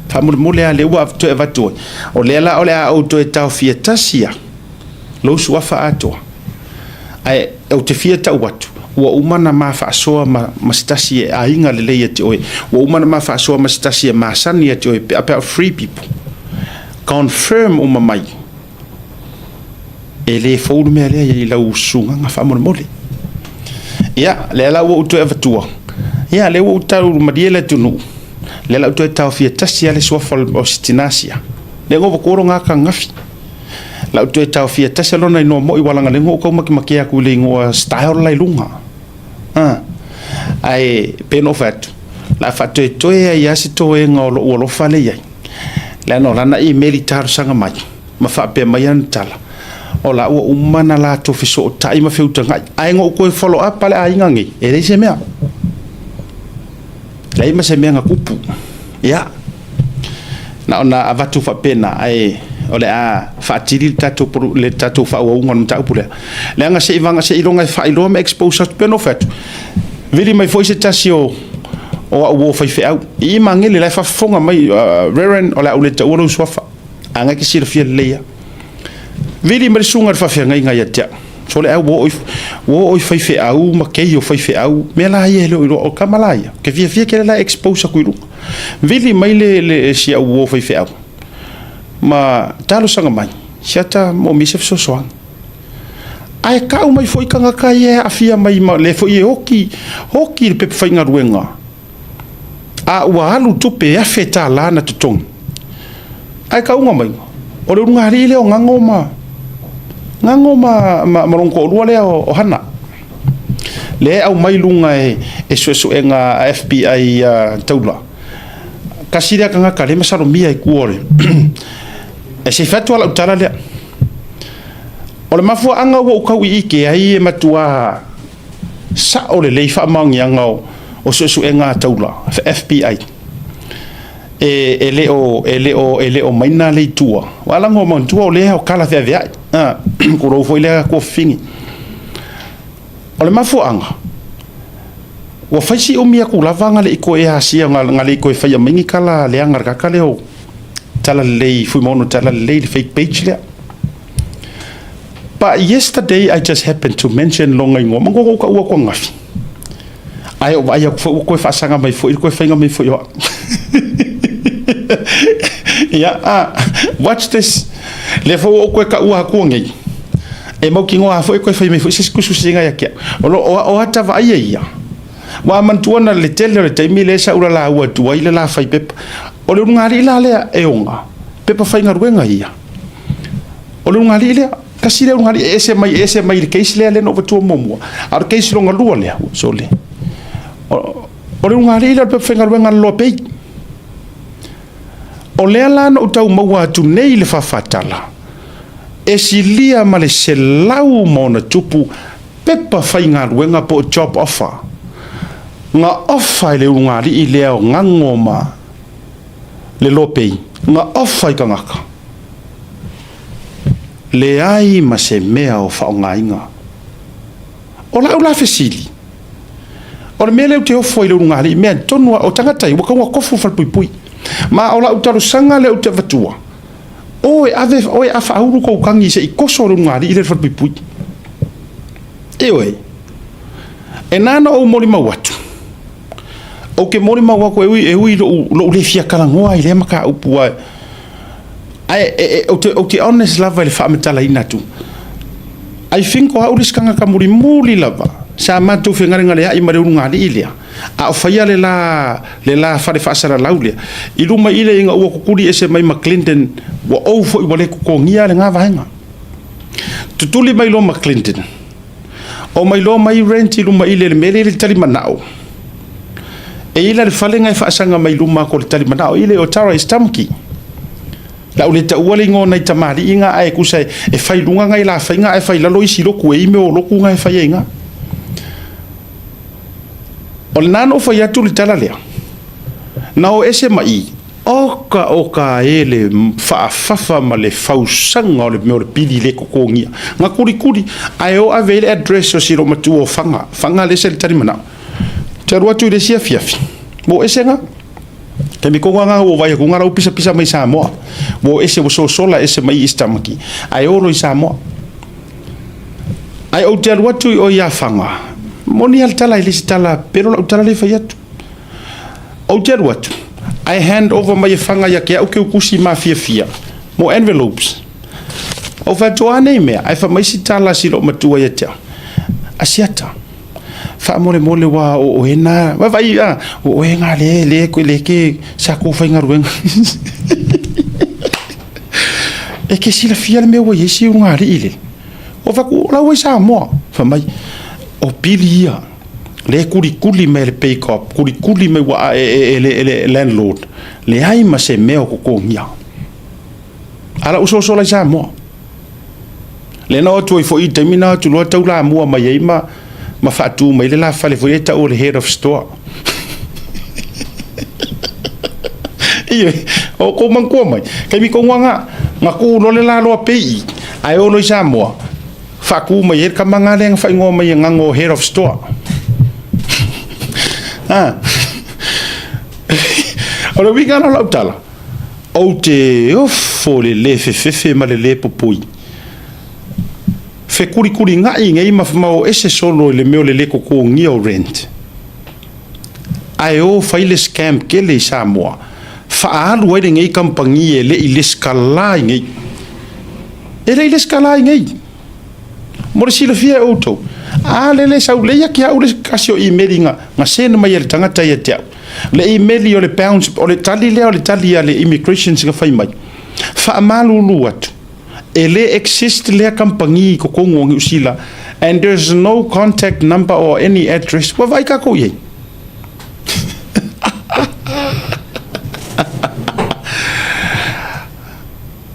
Faamolemole lava lea ua toe avatu ai. O lea la o le a ou toe taofia tasi lava lou suafa atoa. Ae ou te fia tau atu, ua uma ona ma faasoa ma se tasi e aiga lelei ia te oe. Ua uma ona ma faasoa ma se tasi e masani ia te oe, about three people. Confirm uma mai, e le fou le mea lea i lau susugaga faamolemole. Ia, lea la ua ou toe avatua, ia, lea ua ou tau malie le atunuu, lea la ou toe taofia tasi lava le suafa o si tina sia. Lea na ou avatua lona ata ananafi. La ou toe taofia tasi lona igoa moi ua leaga lea na ou tau makemakia atu i le igoa style la i luga. Ae pei ona ou fai atu, o le a faatoetoe ai lava se toega o lou alofa lea i ai. Leaga o lana email i talosaga mai ma faapea mai ana tala, o la ua uma ona latou fesootai ma feutagai. Ae na ou toe follow up le aiga nei, e leai se mea. Leai ma se mea na tupu. Ia, na ona avatu faapena, ae o le a faatili le tatou faaauauga o le mataupu lea. Leaga se i vaga se iloga e faailoa ma expose atu, pei ona ou fai atu, vili mai foi se tasi o au uo faifeau i Magele la e faafofoga mai, Reverend, o le a ou le taua lou suafa, a na e te silafia lelei lava. Vili mai le susuga i le faafeagaiga ia te au. So le au ua oo i faifeau ma kei o faifeau, mea la ia e le o iloa, o tama la ia, ke fiafia tele la e expose atu i luga. Vili mai le si au uo faifeau ma talosaga mai, si ata moomia se fesoasoani. Ae tau mai foi tagata ia e aafia mai ma le foi e oti, oti le pepa faigaluega. A ua alu tupe e $1,000 na totogi. Ae tauga mai, o le ulugalii lea o Gago ma Gago ma lona toalua lea o Hana. Lea e aumai luga e suesuega a FBI taula. Tasi lea tagata lea e masalomia i tua o le e se i fai atu lava lau tala lea. O le mafuaaga ua ou tau iike ai e matua sao lelei faamaoniaga o suesuega a taula FBI e le o maina le itua. Ua lago manatua o lea o tala feaveai. Tulou foi lea tuafafine. O le mafuaaga, Ua fai si umi aku lava nga le i koe asia nga nga le i koe faia mai ni tala leaga le kaka lea o Talalelei Fuimaono Talalelei le fake page lea. But yesterday I just happened to mention lona igoa manatua na ou taua atu ananafi. Ae ou vaai atu foi ua toe faasaga mai foi le toe faiga mai foi o au. Ia, ah, watch this. Lea foi ua ou toe taua atua nei. E mautinoa lava foi e toe fai mai foi se isi tusitusiga ia te au. O, lo, o, o ata vaaia ia, ua manatua na le tele o le taimi lea sa ou lalaua atu ai le la fai pepa. O le ulugalii la lea e ona, pepa faigaluega ia. O le ulugalii lea, tasi lea ulugalii e ese mai, e ese mai i le case lea lea na ou avatua muamua. A o le case lona lua lea, sole. O, o le ulugalii lea o le pepa faigaluega a le Loa Pei. O lea la na ou tau maua atu nei le faafatala, e silia ma le 100+ pepa faigaluega po o job offer na ofa e le ulugalii lea o Gago ma le Lopei, na ofa i tagata. Leai ma se mea o faaaogaina. O lau la fesili, o le mea lea ou te ofo ai i le ulugalii, mea tonu lava, o tagata ia ua tatau ona tofu falepuipui. Ma o lau talosaga lea ou te avatua, o e ave, o e faaulu tou tagi se i toso le ulugalii lea i le falepuipui. Ioe, e na ona ou molimau atu, ou te molimau atu e ui, e ui i lou, lou le fia talanoa i lea mataupu, ae, ae e, e, ou te, ou te honest lava i le faamatalaina atu. I think o au le isi tagata mulimuli lava sa matou fegalegaleai ma le ulugalii lea, a o faia le la, le la fale faasalalau lea, i luma i le ina ua tutuli ese mai ma Clinton, ua ou foi ua le totogia lena vaega. Tutuli mai loa ma Clinton, omai loa mai rent i luma i le mea lea i le talimanao. E i ai la le fale na e faasaga mai luma atu o le talimanao i le o Tara i Stamki. La u le taua le igoa o nai tamalii na ae tusa e fai luga nai la faiga ae fai lalo isi lotu e i mea o lotu na e fai ai na. O lena na ou fai atu le tala lea. Na o ese ma i, Oka oka e le faafafa ma le fausaga o le mea o le pili le totogia. Na kulikuli, ae o ave i le address o si loomatua o Faga. Faga le ese le talimanao. Te alu atu i le isi afiafi, ua o ese ga. Taimi tonu lava ua vaai atu ga la ua pisapisa mai Samoa. Ua o ese, ua sosola ese mai i Tamaki, ae o loa i Samoa. Ae ou te alu atu i o ia Faga, moni lava le tala, e le se tala pelo lau tala lea e fai atu. Ou te alu atu, ae hand over mai e Faga ia te au keukusi mafiafia mo envelopes. Ou fai atu, o a nei mea? Ae fai mai si tala a si loomatua ia te au, Asiata, faamolemole ua o oe na, vaavaai a, o oe na le, le, le ke sa kou faigaluega. E ke silafia le mea ua i ai si ulugalii le. Ou fai atu, o la ua i Samoa. Fai mai, o pili ia. Lea e kulikuli mai e le pay cop, kulikuli mai ua e, e, e, le, e le landlord. Leai ma se mea o totogia. A la usoso la i Samoa. Lea na o atu ai foi i taimi na o atu loa tau lamua mai ai ma, ma faatu mai le la fale foi e tau o le head of store. Ioe, o kou manatua mai, taimi tonu lava na, na tuu loa le la loa pei i, ae o loa i Samoa, Faatu mai ai le tama na lea na faaigoa mai e Gago Head of Store. Ah. O le uiga la o lau tala, ou te ofo i le lē fefefe ma le lē popoi. Fekulikuliga'i nei ma ma o ese solo i le mea o le lē totogia o rent. Ae o fai le scam tele i Samoa, faaalu ai lenei kamupani e le i lesitala i nei. E le i lesitala i nei. Mo le silafia e outou, a lele sau lei ia te au le tasi o imeli na, na send mai e le tagata ia te au. Le imeli o le bounce, o le tali lea o le tali a le immigrations na fai mai. Faamalulu atu. E le exist lea kamupani i totonu o Niu Sila and there's no contact number or any address. Ua vaai tatou i ai.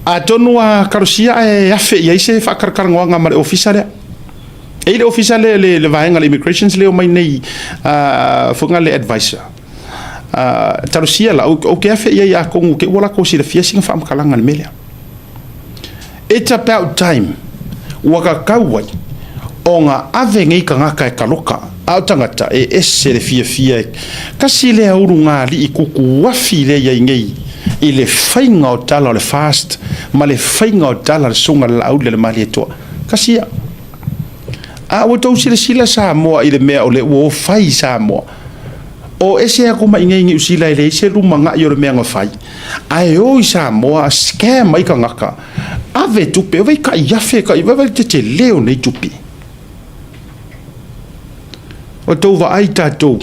Atonu a kalosia ae afe i ai se faakalakalanoaga ma le ofisa lea. E i le ofisa lea le, le vaega le immigrations lea o mai nei uh, foga le advisor. Uh, talosia la, ou te afe i ai atonu ke ua lakou silafia sina faamatalaga le mea lea. It's about time ua kakau ai ona ave nei tagata e kaloka. A o tagata, e ese le fiafia e kasi lea ulugalii kukuafi lea i ai nei i le faiga o tala o le fast ma le faiga o tala a le Susuga i le Laauli a le Malietoa. Kasi ia. A ua tou silasila Samoa i le mea o lea ua o fai i Samoa. O ese atu mai inei i Niu Sila e leai se lumanai o le mea na fai, ae o i Samoa scam ai tagata, ave tupe, ove i tai afe, tai, vaai le tetele o nei tupe. Ua tou vaai tatou,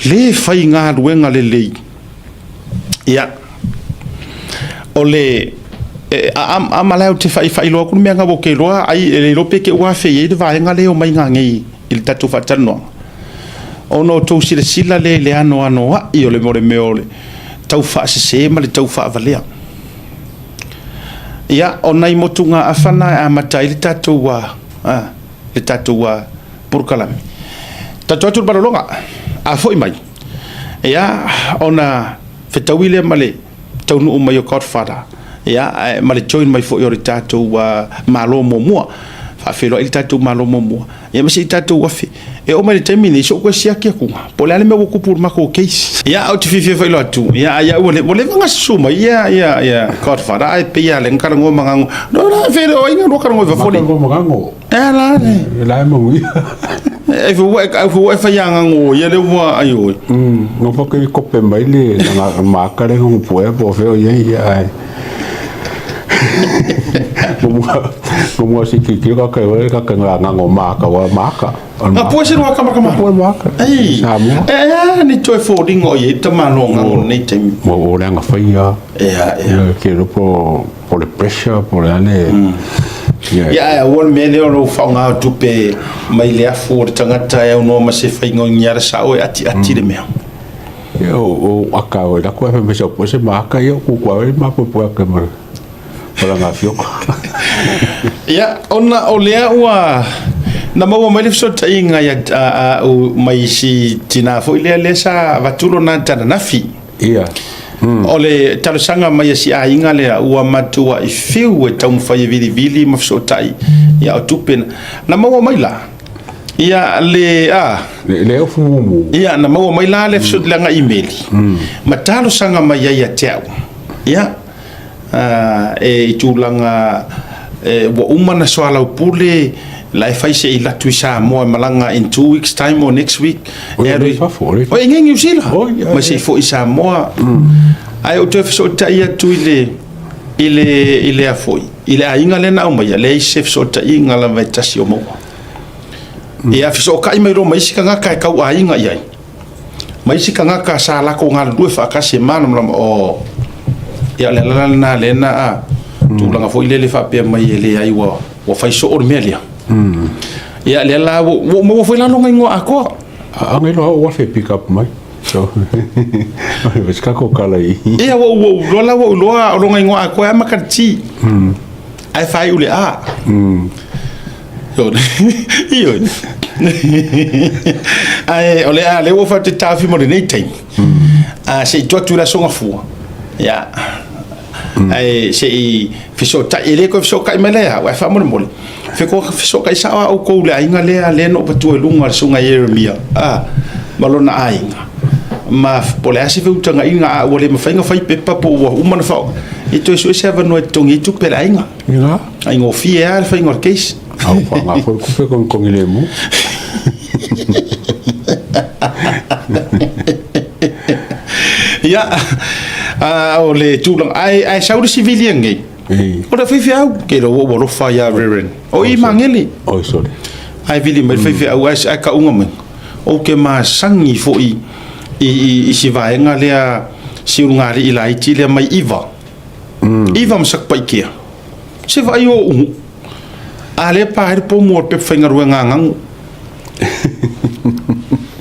le faigaluega lelei. Ia, o le a ma la ou te faailoa atu le mea ou te iloa ai e le iloa pe te i ua afe i ai le vaega lea e omai nanei i le tatou faatalanoaga. Ona outou silasila lea i le anoanoai o le mea o le tau faasese ma le tau faavalea. Ia, o nai motugaafa na e amata ai le tatou le tatou polokalame. Tatou atu le malologa, a foi mai, ia, ona fetaui lea ma le taunuu mai o Godfather, ia, ma le join mai foi o le tatou Malo muamua, faafeiloai le tatou Malo muamua, ia ma se i tatou afe. E oo mai le taimi lenei, se i ou toe siaki atu po o le a le mea ua tupu i le matou case. Ia, ou te fiafia foi atu, ia, ai ua leva ona susu mai ia, ia, ia, Godfather, ai pei lava lea na talanoa ma Gago. No, la, fe o ai na lua talanoa i fafo nei. Talanoa ma Gago. E ala le. E la e manuia. E fu e fu e fai Gago ia le ua ai oi. No fa ke kope mai le nga maka le ngongo pue po fe o ia ia ai. Mo si ki ki ka ka ka ka nga ngo maka wa maka. A pue se lua kama kama. Pue maka. Ei. Samoa. E a ni toe fōringa o ia i tamalo nga o nei taimi. Mo o le anga whai a. E a e a. Ke ro po po le pressure po le ane. Ia e ua le mea lea o lou faaaoga o tupe mai le afu o le tagata e aunoa ma se faiga o ni ala sao e atiati le mea. Ia o aka o la koe me se po se maka ia ku kwa e ma po po ke ma. Ia, ona o lea ua na maua mai le fesootaiga ia mai si tina foi lea lea sa avatu lona ananafi. Ia. O le talosaga mai a si aiga lea ua matuai fiu e taumafai e vilivili ma fesootai ia o tupe na. Na maua mai la ia le a Le ofu mumu. Ia na maua mai la le fesootaiga imeli ma talosaga mai ai ia te au. Ia e i tulaga ua uma na soalaupule la e fai se i latu i Samoa e malaga in 2 weeks time or next week. O e i fafo, o e inei Niu Sila ma se i foi i Samoa, ae ou toe fesootai atu i le i le i le afoi i le aiga lea na aumaia, leai se fesootaiga lava e tasi o maua. Ia fesootai mai loa ma isi tagata e tau aiga i ai ma isi tagata sa latou galulue faatasi e malamalama o ia le ala lena lea na tulaga foi lele faapea mai e leai ua fai soo le mea lea. Ia lea la ua maua foi la lona igoa atoa. A ngai loa o afe pick up mai. So, o se kako kala i. Ia ua ou iloa la ua ou iloa o lona igoa atoa e amata i le T. Ae faaiu i le A. Ioe. Ae o le a lea ua faatetaofi mo lenei taimi. A se i tuu atu i le aso Gafua. Ia. Ae se i fesootai, e le toe fesootai mai lea au, ae faamolemole. Fesootai sao lava outou i le aiga lea lea na ou avatua i luga le susuga ia Ieremia ma lona aiga. Ma po o le a se feutagaiga a ua le mafai ona fai pepa po ua uma ona fao, e toe sue se avanoa e totogi ai tupe a le aiga. Ina. Aigofie lava le faiga o le case. Au wha ngā foi kupe kon kongi le mu. Ia, o le tulaga, ae sau le civilian nei. O le faifeau, ke iloa ua alofa ia Reverend. O i Magele. Oi, sorry. Ae vili mai le faifeau, ae kauga mai. Ou te masani foi i si vaega lea, si ulugalii laiti lea mai Iva. Iva ma Satupaitea. Se vaai o ugu. A lea pa ai le pomu o le pepa faigaluega a Gago.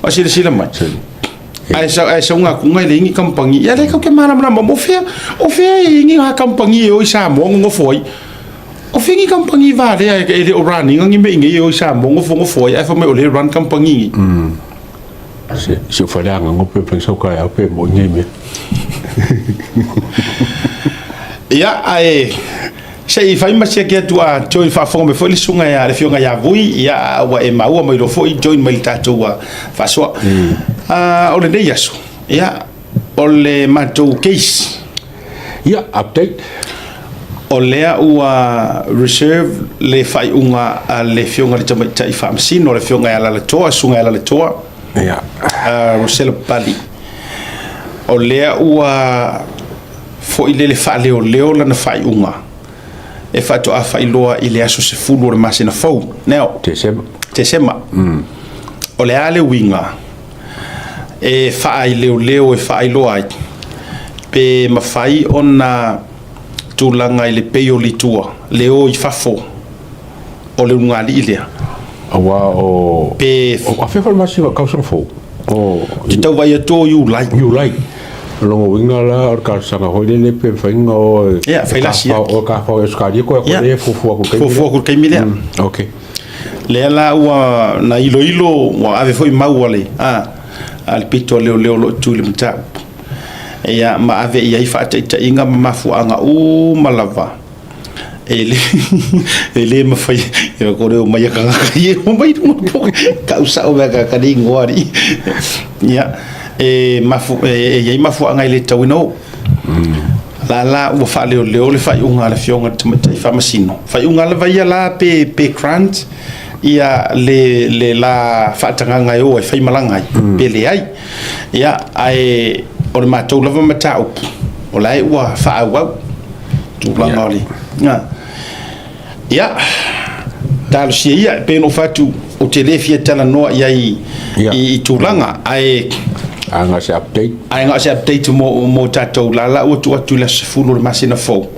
A silasila mai. Ae sau ae sau ngā kunga e leai ni kamupani. Ia lea kau ke malamalama mo fea, o fea e ni ngā kamupani e o i Samoa nonofo ai. O fea ni kamupani valea e le o run ina ni mea i nei e o i Samoa nofo nofo ai ae fai mai o lea e run kamupani nei. Se se o whare anga ngope pe sau kai au pe mo nei me. Ia, ae Se i fai ma siaki atu a join faafofoga mai foi le susuga ia le Afioga ia Vui, ia a ua e maua mai loa foi join mai le tatou faasoa. O lenei aso, ia, o le matou case. Ia, update. O lea ua reserve le faaiuga a le Afioga i le Tamaitai Faamasino, le Afioga ia Alalatoa, Susuga ia Alalatoa. Ia. Rosella Papalii. O lea ua foi lele faaleoleo lana faaiuga e faatoa faailoa i le aso 10 o le masina fou. Now, Tesema. Tesema. O le a le uiga e faaileoleo e faailoa ai pe mafai ona tulaga i le peioli i tua, le o i fafo o le ulugalii lea. Aua o... Pe... O afea foi le masina o le tausaga fou? O... Te tau vaai atu o Iulai. Iulai. O lona uiga la o le talosaga foi lele pe mafai ona o e... Ia, fai la siaki. O e tafao i Ausetalia koe Ia. e fuafua atu i le taimi lea. Fuafua atu i le taimi lea. Ok. Lea la ua na iloilo, ua ave foi mau a le, a, a le pito a leoleo o lo o tu i le mataupu. Ia, ma ave i ai faataitaiga ma mafuaaga uma lava e le, e le mafai, e ko reo mai a kangaka i e mai runga po, kau sao mea ka kani ingoa alii. Ia, e mafu, e i ai mafuaaga e le tatauina o. La la ua faaleoleo le faaiuga a le Afioga i le Tamaitai Faamasino. Faaiuga lava ia la pe, pe grant ia le, le la faatagaga e o ai faimalaga ai, pe leai. Ia, ae o le matou lava mataupu, o la e ua faaauau tulaga o le... Ia, talosia ia, e pei ona ou fai atu, ou te le fia talanoa i ai i tulaga, ae... Ae na o se update. Ae na o se update mo tatou lala ua tuu atu i le aso 10 o le masina fou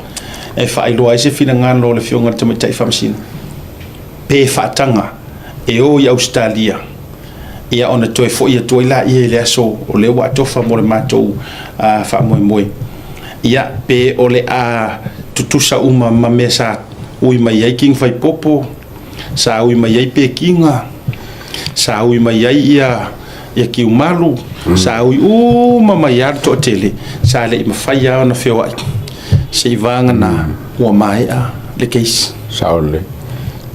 e faailoa ai se finagalo o le Afioga i le Tamaitai Faamasino pe faataga e o i Ausetalia ia ona toe foi atu ai laia i le aso o lea ua atofa mo le matou faamoemoe, ia pe o le a tutusa uma ma mea sa ui mai ai King Faipopo, sa ui mai ai Pekiga, sa ui mai ai ia ia Kiumalu, sa ui uma mai lava le toatele, sa le i mafai lava ona feoai seivagana ua maea le case. Sao lelei.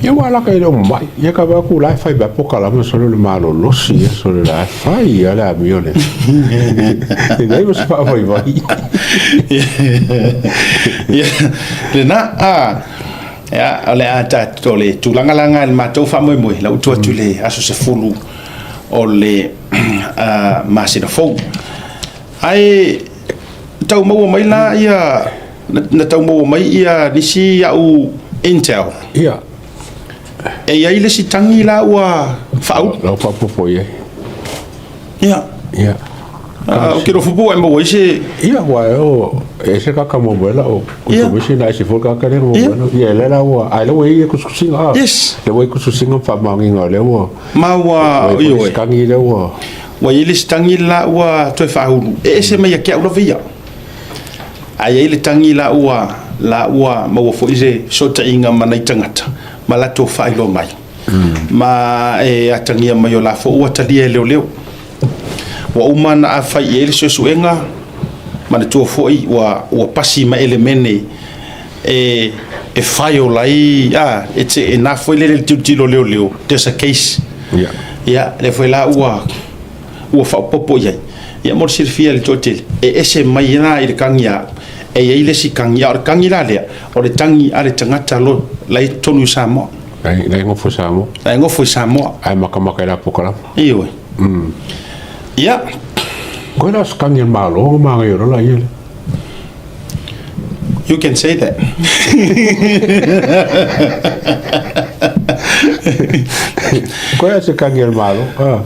Ia ua alaka i le omai. Ia ka va ku la fai ba po kalama solo le malolosi ia solo la fai ia le amio le. E dai mo se fa fai vai. Ia le na a ia o le a tatou le tulaga la nga le matou faamoemoe la ua atu le aso 10 o le masina fou. Ae tau maua mai la ia na tau maua mai ia nisi au intel. Ia. E i ai le isi tagi la ua faaulu. La ua faaopoopo i ai. Ia. Ia. Ou te nofo po e maua ai se... Ia, ua e o, e ese kaka mo moela o information na ese foi kaka le mo moela. Ia, le la ua, ai le ua i e kusukusinga. Yes. Le ua i kusukusinga whaamaonginga o le ua. Ma ua, ua i tangi le ua. Ua i ai le isi tagi la ua toe faaulu. E ese mai ia te au lava ia. Ae i ai le tagi la ua, la ua maua foi se fesootaiga ma nai tagata ma latou faailoa mai. Ma e atagia mai o la foi ua talia e leoleo. Ua uma ona afai i ai le suesuega, manatua foi ua, ua pasi ma elemene e, e file ai, a, e, te, e na foi lele le tilotilo a leoleo, there's a case. Yeah. Ia, lea foi la ua, ua faaopoopo i ai. Ia mo le silafia e le toatele, e ese mai la i le tagi a au, e i ai le isi tagi, a o le tagi la lea, o le tagi a le tagata lo, la i totonu i Samoa. La i nofo i Samoa. La i nofo i Samoa. Ae makamaka i la polokalama. Ioe. Ia. Koe la o se tagi a le Malo ona manaia loa laia lea. You can say that. Koe a se tagi a le Malo. Ah.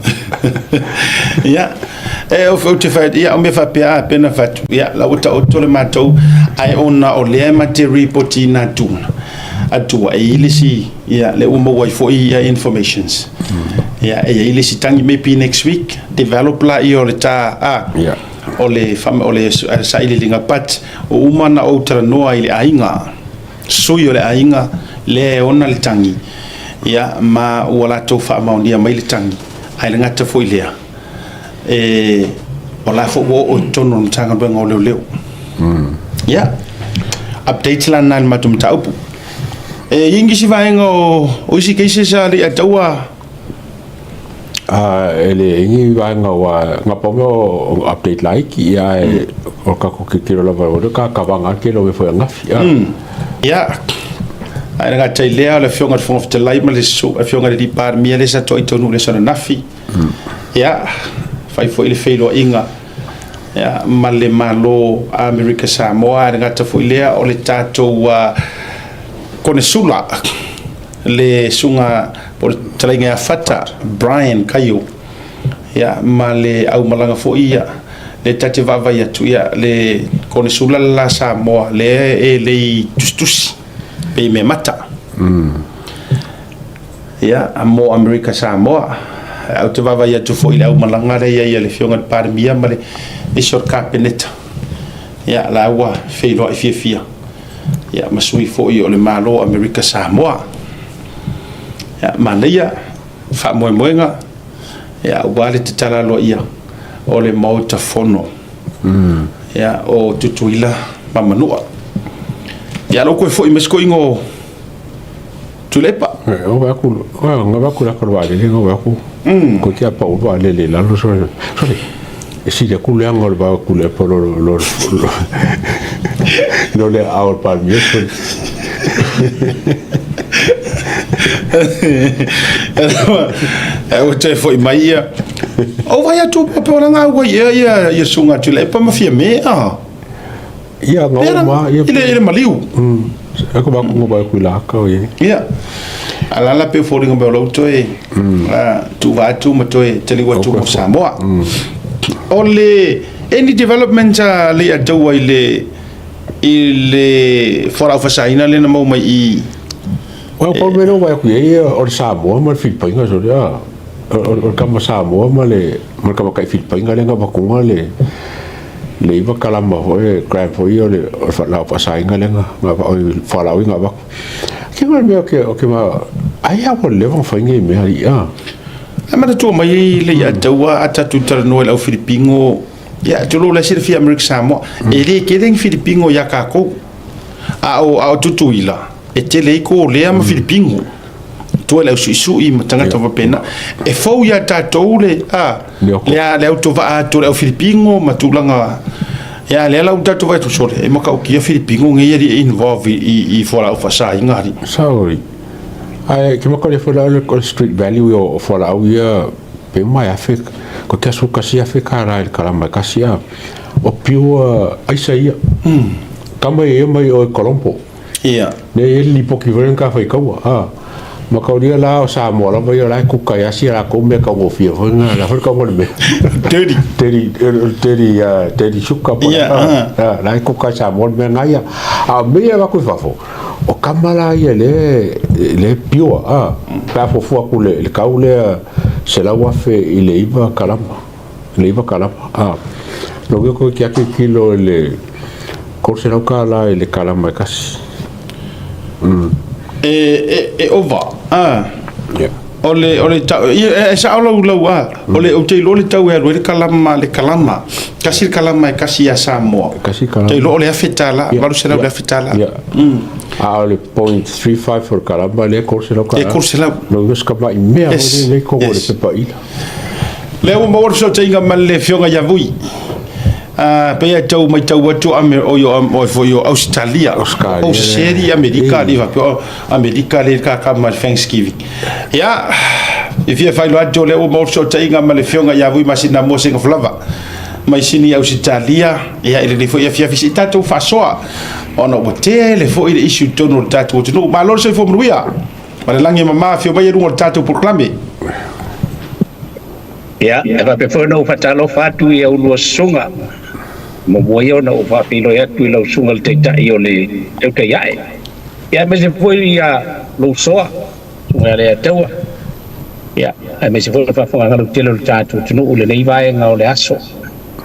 Ia, e o ou te whai, ia, o mea whapea a pena whatu, ia, la ua taoto le matou, ai ona o lea ma te repoti nā tuna, atua, e i le si, ia, le ua maua ai foi ia informations. Ia, e i le si tangi, maybe next week, develop la ia o le tā, a, Yeah. O le, o le sailiiliga but ua uma ona ou talanoa i le aiga, sui o le aiga lea e ona le tagi, ia, ma ua latou faamaonia mai le tagi, ae le gata foi lea, e, o la foi ua oo i totonu o le Matagaluega o Leoleo. Ia, update la lena i le matou mataupu. E i ai nisi vaega o isi cases a le ataua? E leai ni vaega ua gapa mea o update laiti, ia ae o tatou tilotilo lava o lea ka kavaga lava le tele o mea foi ananafi. Ia, ae le gata i lea, o le Afioga i le Fofoga Fetalai ma le Afioga i le Palemia lea sa toai taunuu i le aso ananafi. Ia, fai foi le feiloaiga ia, ma le Malo Amerika Samoa, ae le gata foi lea o le tatou Konesula, le susuga po o le fetalaiga ia Fata Brian Kaio, ia, ma le aumalaga foi ia, le ta te vaavaai atu, ia, le Konesula le la Samoa, lea e lei tusitusi, pei mea mata. Ia, mo Amerika Samoa. Ou te vaavaai atu foi i le aumalaga lea i ai a le Afioga i le Palemia ma le isi o le Kapeneta. Ia, la ua feiloai fiafia ia, ma sui foi o le Malo o Amerika Samoa. Ia, manaia faamoemoega, ia, aua le tatala aloaia o le Maota Fono ia, o Tutuila ma Manua. Ia, lou toe foi mai si toeaina o Tuilaepa. O vaai atu, na vaai atu i le ata o le vaalele, na vaai atu, toeitiiti a pau le vaalele i lalo, sole, sole, e sili atu le leaga o le va o Tuilaepa lo lo lo le aao o le Palemia, sole. Ua toe foi mai ia. O vaai atu pe o langa ua ia ia ia susuga Tuilaepa ma Fiame a. Ia ngau ma ia i le maliu. E ko ba ko ba ku la ka ia. Ia. Alala pe foliga mai o lou toe tuuva atu ma toe taliu atu mo Samoa. O le any development a le ataua i le fualaau faasaina lea na maua mai i O pau mea lea ua vaai atu i ai o le Samoa ma le Filipaina sole a. O le tama Samoa ma le tamatai Filipaina lea na avatuga le 9 kalama foi gram foi o le laau faasaina lea na fualaau na avatu. Ke le mea o ke ma ai a ua leva ona fai nei mea ia. E manatua mai le ia taua a tatou talanoa i le au Filipino, ia tulou la silafia Amerika Samoa, e le tele ni Filipino ia tatou. A o Tutuila, e tele ai Kolea ma Filipino. Tua i le ausuisui ma tagata faapena. E fou ia tatou le a le autovaa atu o le au Filipino ma tulaga ia lea la ua tatou vaai atu sole e matautia Filipino nei e involve i fualaau faasaina ali. Sorry. Ai ke maka le fualaau le street value o fualaau ia pe mai afe ko te asu kasi afe ka ra i le kalama e kasi a o pure aisa ia. Kama ia mai o Colombo. Ne e lipoki foi ka fai kaua. A. Ma kaulia la o Samoa lava ia la e kuka ia sia la kou mea kaugofie foi nga la foi kaunga le mea. Dirty. Teri teri teri suka po. La e kuka i Samoa le mea ngaia. A o mea ia ku i fafo. O kama la ia le pure a. Pe a fuafua atu le kau lea 100,000 i le 9 kalama. Le 9 kalama. A. Lo ko ki ake kilo i le $300 i le kalama e kasi. E ova. Ah. O le tau ia e sao lau lau a. O le ou te iloa le tau e alu ai le kalama le kalama. Kasi le kalama e kasi ia Samoa. Kasi kalama. Te iloa o le $1,000, 800 le $1,000. A o le 0.35 o le kalama le $300. E 300. Lo ios ka mai mea le ko le pepa ila. Lea ua maua le fesootaiga ma le Afioga ia Vui. Pe ia tau mai tau atu ame o yo o foi o Australia. Australia. O seri Amerika li fa o Amerika le ka ka ma Thanksgiving. Ia e fia failo atu o lea ua maua le fesootaiga ma le Afioga ia Vui Masina mo senga flava. Mai sini Australia ia i le foi afiafi se tatou faasoa ona ua tele foi le issue tonu o le tatou atunuu. Malo le soifua manuia. Ma le lagi e mama afio mai e luga o le tatou polokalame. Ia, e faapea foi ona ou faatalofa atu i au lua susuga. Muamua ia ona ou faafeiloai atu i lau susuga le Taitai o le Tautai Ae. Ia, aemaise foi ia lou soa, susuga ia Leiataua. Ia, aemaise foi le faafofogaaga lautele o le tatou atunuu i lenei vaega o le aso.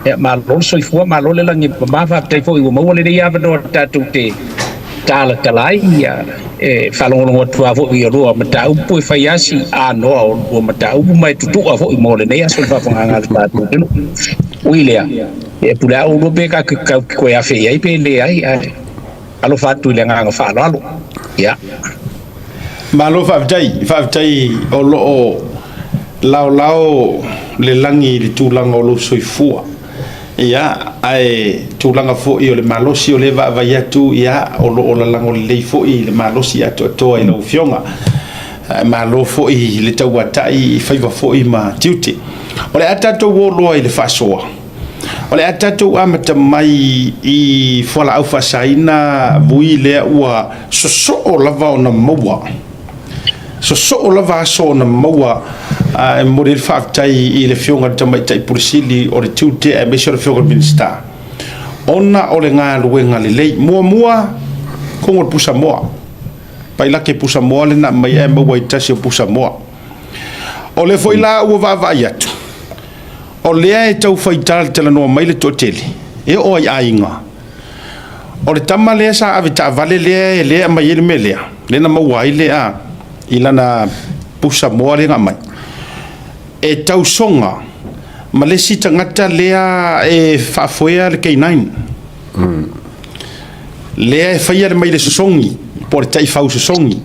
Ia, malo le soifua, malo le lagi e mama, faafetai foi ua maua lenei avanoa tatou te talatala ai ia e faalogologo atu lava foi ia lua mataupu e fai asi anoa o lua mataupu ma e tutu'a foi mo lenei aso le faafofogaaga a le tatou atunuu. Ui lea, e pule a oulua pe ka kau koe afe i ai pe leai, ae alofa atu i le agaga faaaloalo. Ia. Malo faafetai, faafetai o lo o laolao le lagi i le tulaga o lou soifua. Ia, ae tulaga foi o le malosi o lea e vaavaai atu, ia, o lo o lalago lelei foi le malosi atoatoa i lau Afioga. Malo foi i le tauatai i faiva foi ma tiute. O le a tatou o loa i le faasoa. O le a tatou amata mai i fualaau faasaina vui lea ua sosoo lava ona maua. Sosoo lava aso ona maua e momoli ai le faafetai i le Afioga i le Tamaitai Pule Sili o le Tiute aemaise o le Afioga i le Minisita ona o le galuega lelei. Muamua, kogo le pusamoa. Pailake pusamoa lena aumai ae maua i tasi o pusamoa. O lea foi la ua vaavaai atu, o lea e tau fai talatalanoa mai le toatele, e oo i aiga. O le tama lea sa ave taavale lea e aumai ai le mea lea, lea na maua ai le a i lana pusamoa lea na aumai, e tausoga ma le isi tagata lea e faafoea le K9. Lea e faia le maile sosogi po o le taifau sosogi.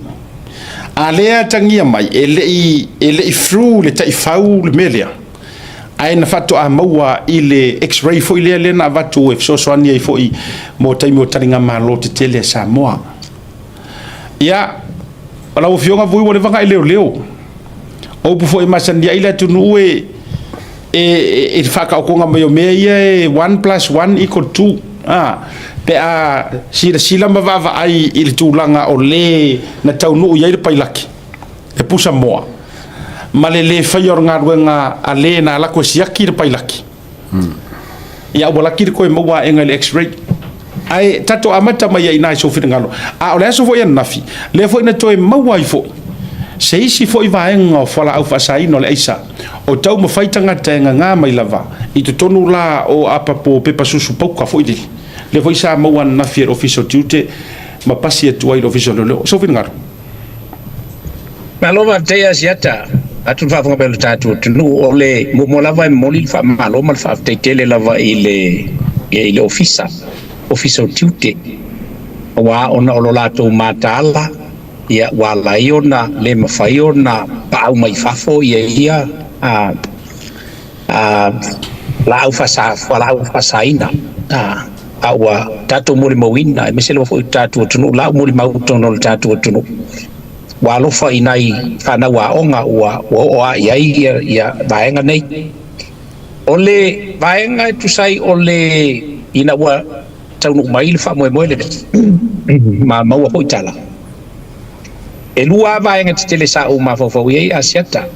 A lea atagia mai, e le i through le taifau le mea lea, ae na faatoa maua i le x-ray foi lea na avatu e fesoasoani ai foi mo taimi o taligamalo tetele a Samoa. Ia, o lau Afioga Vui ua leva ona e leoleo. O upu foi e masani ai le atunuu e i le faataotoga mai o mea ia e 1 plus 1 equal 2. Pe a silasila ma vaavaai i le tulaga o le na taunuu i ai le pailaki, le pusamoa, ma le lē faia o le galuega a le na alu atu e siaki le pailaki. Ia ua laki le toe maua aega i le x-ray. Ae tatou amata mai ai i ina i sou finagalo. A o le aso foi ananafi, lea foi na toe maua ai foi se isi foi vaega o fualaau faasaina o le aisa, o taumafai tagata e gaga mai lava i totonu la o apapo pepa susu pauka foi lele. Lea foi sa maua ananafi e le Ofisa o Tiute ma pasi atu ai i le Ofisa o Leoleo. Sou finagalo. Malo faafetai Asiata, atu le faafofoga mai o le tatou atunuu. O le muamua lava e momoli le faamalo ma le faafetai tele lava i le Ofisa, Ofisa o Tiute, aua ona o lo latou mataala, ia ua ala ai ona le mafai ona paau mai fafo ia laau fualaau faasaina. A ua tatou molimauina, aemaise lava foi o tatou atunuu, la ua molimau i totonu o le tatou atunuu, ua alofa i nai fanau aoga ua oo lava i ai ia vaega nei. O le vaega e tusa ai o le ina ua taunuu mai le faamoemoe lenei ma maua foi tala, e lua lava vaega tetele sa ou mafaufau i ai Asiata.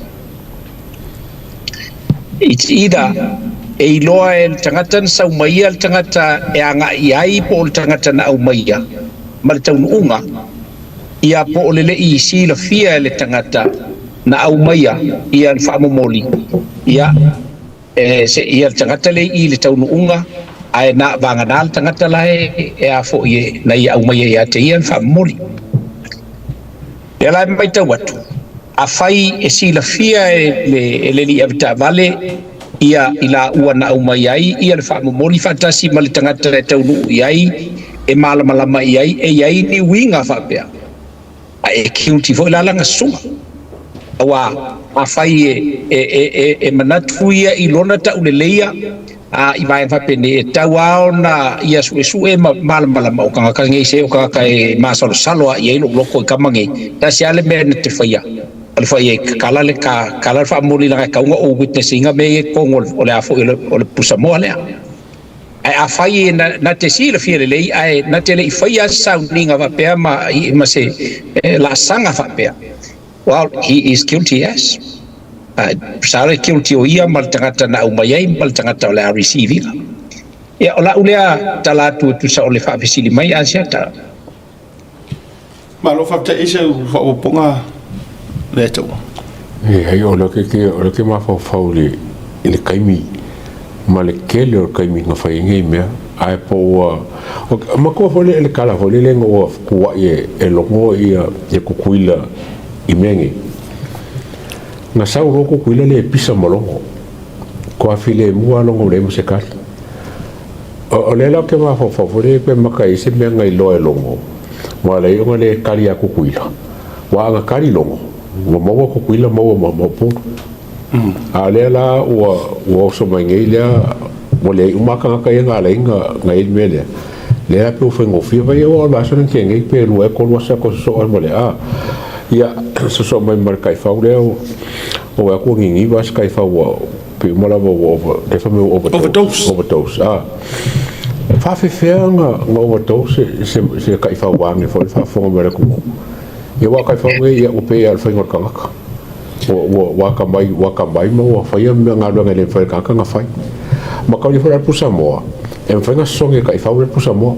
It's either e iloa e le tagata na sau maia le tagata e agai i ai po o le tagata na aumaia ma le taunuuga, ia po o le lei silafia e le tagata na aumaia ia le faamomoli, ia e se ia le tagata le i le taunuuga, ae na vagana le tagata la e a foi e na ia aumaia ia te ia le faamomoli. Lea la e matau atu, afai e silafia e le alii avetaavale ia i laua na aumai ai ia le faamomoli faatasi ma le tagata e taunuu i ai, e malamalama i ai, e i ai ni uiga faapea, ae e guilty foi la lana susuga. Aua afai e manatu ia i lona tauleleia i vaega faapenei, e tau lava ona ia suesue ma malamalama o tagata nei, se o tagata e masalosalo lava i ai lou loto i tama nei, tasi lava le mea na te faia, o le fai e kala le kala le faamomoli leaga e tatau ona ou witness ina mea ia i totonu o le a foi o le pusamoa lea. Ae afai na te silafia lelei ae na te le i faia se sauniga faapea ma se laasaga faapea, well, he is guilty, yes. Sa le guilty o ia ma le tagata na aumai ai ma le tagata o le a receive ina. Ia o lau lea tala atu e tusa o le faafesili mai Asiata. Malo faafetai i sau faaopoopoga lea taua. Leai, o le ke mafaufau i le taimi ma le tele o le taimi na fai ai nei mea, ae po ua matua foi le tala foi lele ina ua fetua'i e logo ia Tutuila i mea nei. Na sau loa Tutuila le pisa ma logo, toa filemu lava logo leai ma se tali. O lea la ou te mafaufau foi lele pe maka i ai se mea na iloa e logo, ua ala ai ona le tali ia Tutuila. Ua agatali logo, ua maua Tutuila maua ma ma Upolu. A o lea la ua ua oso mai nei lea ua leai uma lava tagata ia na ala ai na na i ai le mea lea. Lea la pei ua faigofie vai ua oo i le vaiaso lea na tea nei pe lua ea tolu aso tatou sosoo ai ma le a ia sosoo mai ma le taifau lea ua vaai atu ua niniva lava si taifau ua pei uma lava ua over lea fai mai ua overdose. Overdose a. E faafefea ona overdose se se taifau vaeane foi le faafofoga mai a le atunuu. Ia aua o taifau nei ia ua pei lava o le faiga o le tagata. Ua ua ua atamai ua atamai ma ua faia mea galuega e le mafai e le tagata ona fai. Ma tau foi la le pusamoa, e mafai ona sosogi e taifau le pusamoa.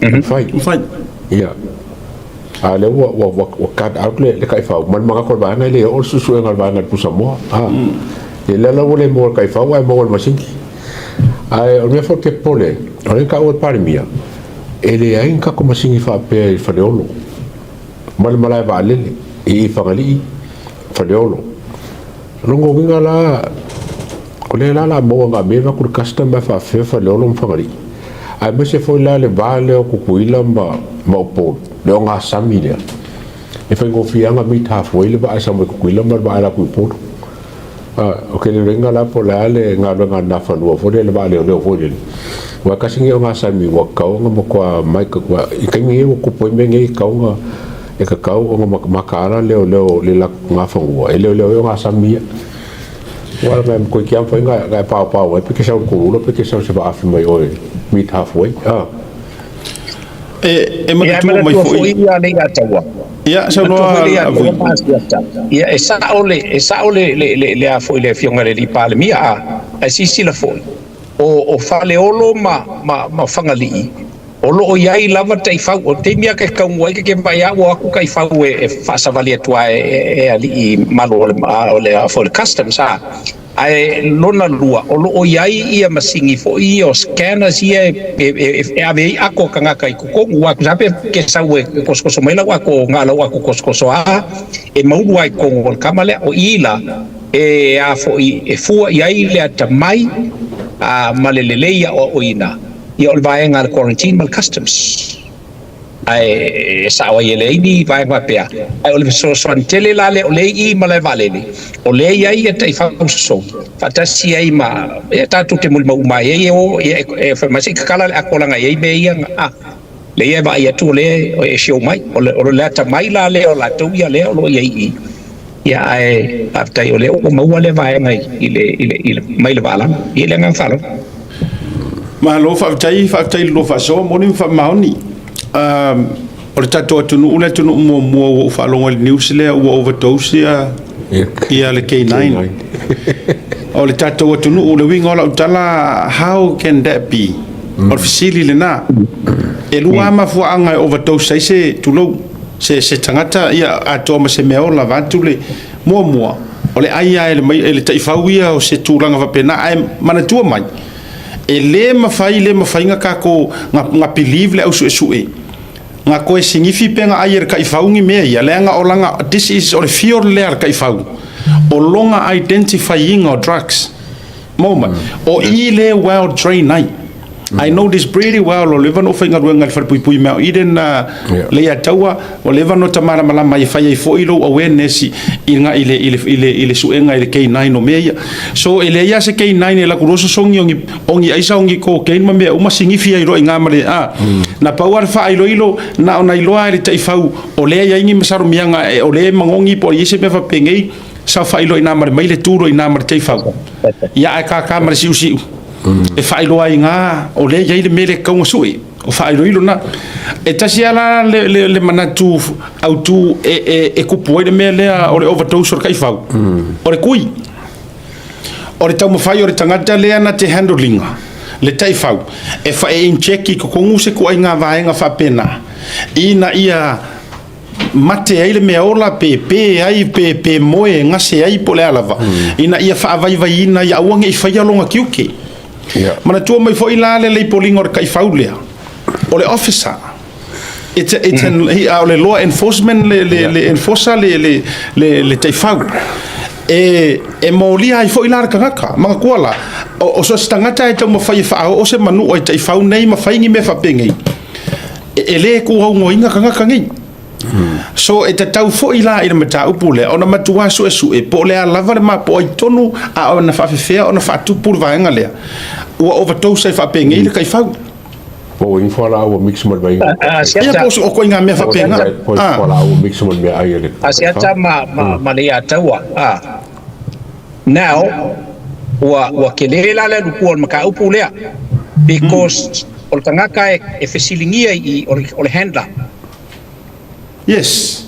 E mafai. Mafai. Ia. A o lea ua ua ua ua cut out le le taifau ma le manatu o le vaega e le oo le suesuega a le vaega i le pusamoa. A. Ia lea la ua le maua e le taifau ae maua e le masini. Ae o le mea foi ou te popole ai, o lea na taua e le Palemia, e leai ni tatou masini faapea i Faleolo ma le malae vaalele i Fagalii, Faleolo. O lona uiga la, o lea la o le a maua na mea avatu le custom ae faafefea Faleolo ma Fagalii. Aemaise foi la le va lea o Tutuila ma ma Upolu, le ogasami lea, e faigofie lava ona meet halfway le vaa e sau mai Tutuila ma le vaa e alu atu i Upolu. O ke lelega la po o le a le galuega a le Nafanua foi lea i le vaa leoleo foi lele. Aua e tasi lenei o gasami ua tatau ona matua maika i taimi nei ua tupu ai mea nei e tatau ona e tatau ona mataala leoleo i le latou Nafanua e leoleo ai o gasami ia. Aua leaga e toeitiiti lava mafai ona e paopao ai pe te sau i le kulula pe te sau i se vaafi mai o e meet halfway. E Ia, e manatua mai manatua foi. foi ia Leiataua. Ia, Manatua saunoa foi Leiataua Vui. ma Asiata. Ia, e sao le, e sao le, le, le, le a foi le Afioga i le Alii Palemia, a, ae silasila foi, o, o Faleolo ma, ma, ma Fagalii, o lo o i ai lava taifau. O le taimi lava ke taunuu ai ke ke vaai lava ua o atu taifau e, e faasavali atu lava e, e, e alii malu o le, o le, a foi le customs, a. Ae lona lua, o lo o i ai ia masini foi ia o scanners ia e ave ai ato a tagata i totonu, aua tusa lava pe ke sau e kosokoso mai lau ato na o lau ato kosokoso a e maulu lava i totonu o le kama lea. O i la e a foi e fua i ai le atamai a ma le lelei aoaoina ia o le vaega a le quarantine ma le customs. Ae e sao ai e leai ni vaega faapea. Ae o le fesoasoani tele la lea o lea i i malae vaalele, o lea e i ai ia taifau sosogi faatasi ai ma ia tatou te molimau uma ai e o ia e fai mai se i tatala le ato leaga e i ai mea ia a lea ia e vaai atu o lea e show mai. O le o le atamai la lea o latou ia lea o lo o i ai i i. Ia ae faafetai o lea ua maua lea vaega i le i le i le mai le vaalala. Ia le agaga faaaloalo. Malo faafetai, faafetai i le lua faasoa, moni ma faamaoni. O le tatou atunuu le atunuu muamua ua ou faalogo i le news lea ua overdose ia, ia le K9. O le tatou atunuu, le uiga o lau tala, how can that be? O le fesili lena. E lua lava mafuaaga e overdose ai se, tulou, se, se tagata ia atoa ma se mea ola vaeatu le muamua o le ai lava e le, e le taifau ia o se tulaga faapena ae manatua mai e le mafai le mafai na tatou na, na believe le au suesue na toe sinifi pe na ai e le taifau ni mea ia leaga o lana this is o le field lea a le taifau o lona identify ina o drugs moment o i le well trained ai. I know this pretty well, o leva na ou faigaluega i le falepuipui mea o Eden na Leiataua, ua leva na ota malamalama ai e fai ai foi lou awareness i i le i le i le i le suega i le K9 o mea ia. So e leai lava se K9 e alu atu loa sosogi o ni o ni aisa o ni cocaine ma mea uma sinifi ai loa i ina ma le a. Na pau lava le faailoilo na ona iloa lava e le taifau o lea e i ai ni masalomia o lea e magogi po o i ai se mea faapenei saofai loa i ina ma le maile, tu loa i ina ma le taifau. Ia ae kākā ma le siusiu. E faailoa ai ngā, o lea i ai le mea lea e tatau ona sue. O faailoilo na. E tasi lava la le, le, le manatu autu e, e, e kupu ai le mea lea o le overdose o le taifau. O le kui. O le taumafai o le tagata lea na te handle ina le taifau e fa e inject i totonu se ituaiga vaega faapena ina ia mate ai le mea ola pe pē ai pe pe moe e gase ai po o le a lava, ina ia faavaivaiina ia aua ne i faia lona tiute. Manatua mai foi la le leipoliga o le taifau lea, o le officer, it's a, it's an, he, a o le law enforcement le, le, le enforcer le, le, le, le taifau. E, e molia ai foi la le tagata. Manatua la, o, o so o se tagata e taumafai e faaoo se manua i taifau nei ma fai ni mea faapenei, e, e le tuaunoaina tagata nei. So e tatau foi la i le mataupu lea ona matuā suesue po o le a lava le mapoai tonu a ona faafefea ona faatupu le vaega lea ua overdose ai faapenei le taifau. Po o ni fualaau ua mix ma le vaiga. Ia po o ituaiga mea faapena. Po o fualaau ua mix ma le meaai a le Asiata ma le Ataua. Now, ua tele la le alu tua o le mataupu lea because o le tagata e fesiligia i o le handler. Yes.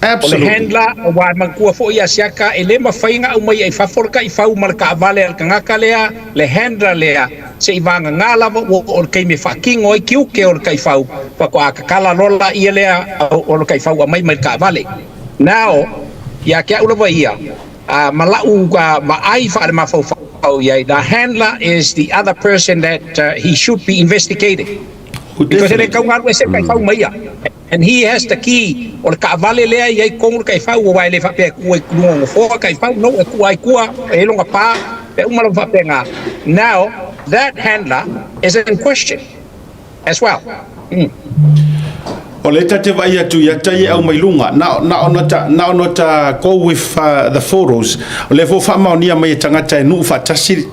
O le handler, aua e manatua foi ia Siaka e le mafai ona aumaia i fafo le taifau ma le taavale a le tagata lea, le handler lea, se i vagana lava ua oo i le taimi e faatino ai tiute o le taifau, faatoa tatala loa laia lea o le taifau aumai mai le taavale. Now, ia te au lava ia, ma lau vaai faalemafaufau i ai, the handler is the other person that he should be investigated. Because e le tau galuese le taifau ma ia. And he has the key o le taavale lea e i ai totonu le taifau aua e le faapea e tuu ai i luga o nofoa le taifau, no, e tuu ai tua, e i ai lona pa, mea uma lava faapena. Now, that handler is in question as well. O lea ta te vaai atu ia tai e au mai luga, na, na ona ta, na ona ta go with the photos. O lea foi faamaonia mai e tagata e nuu faatasi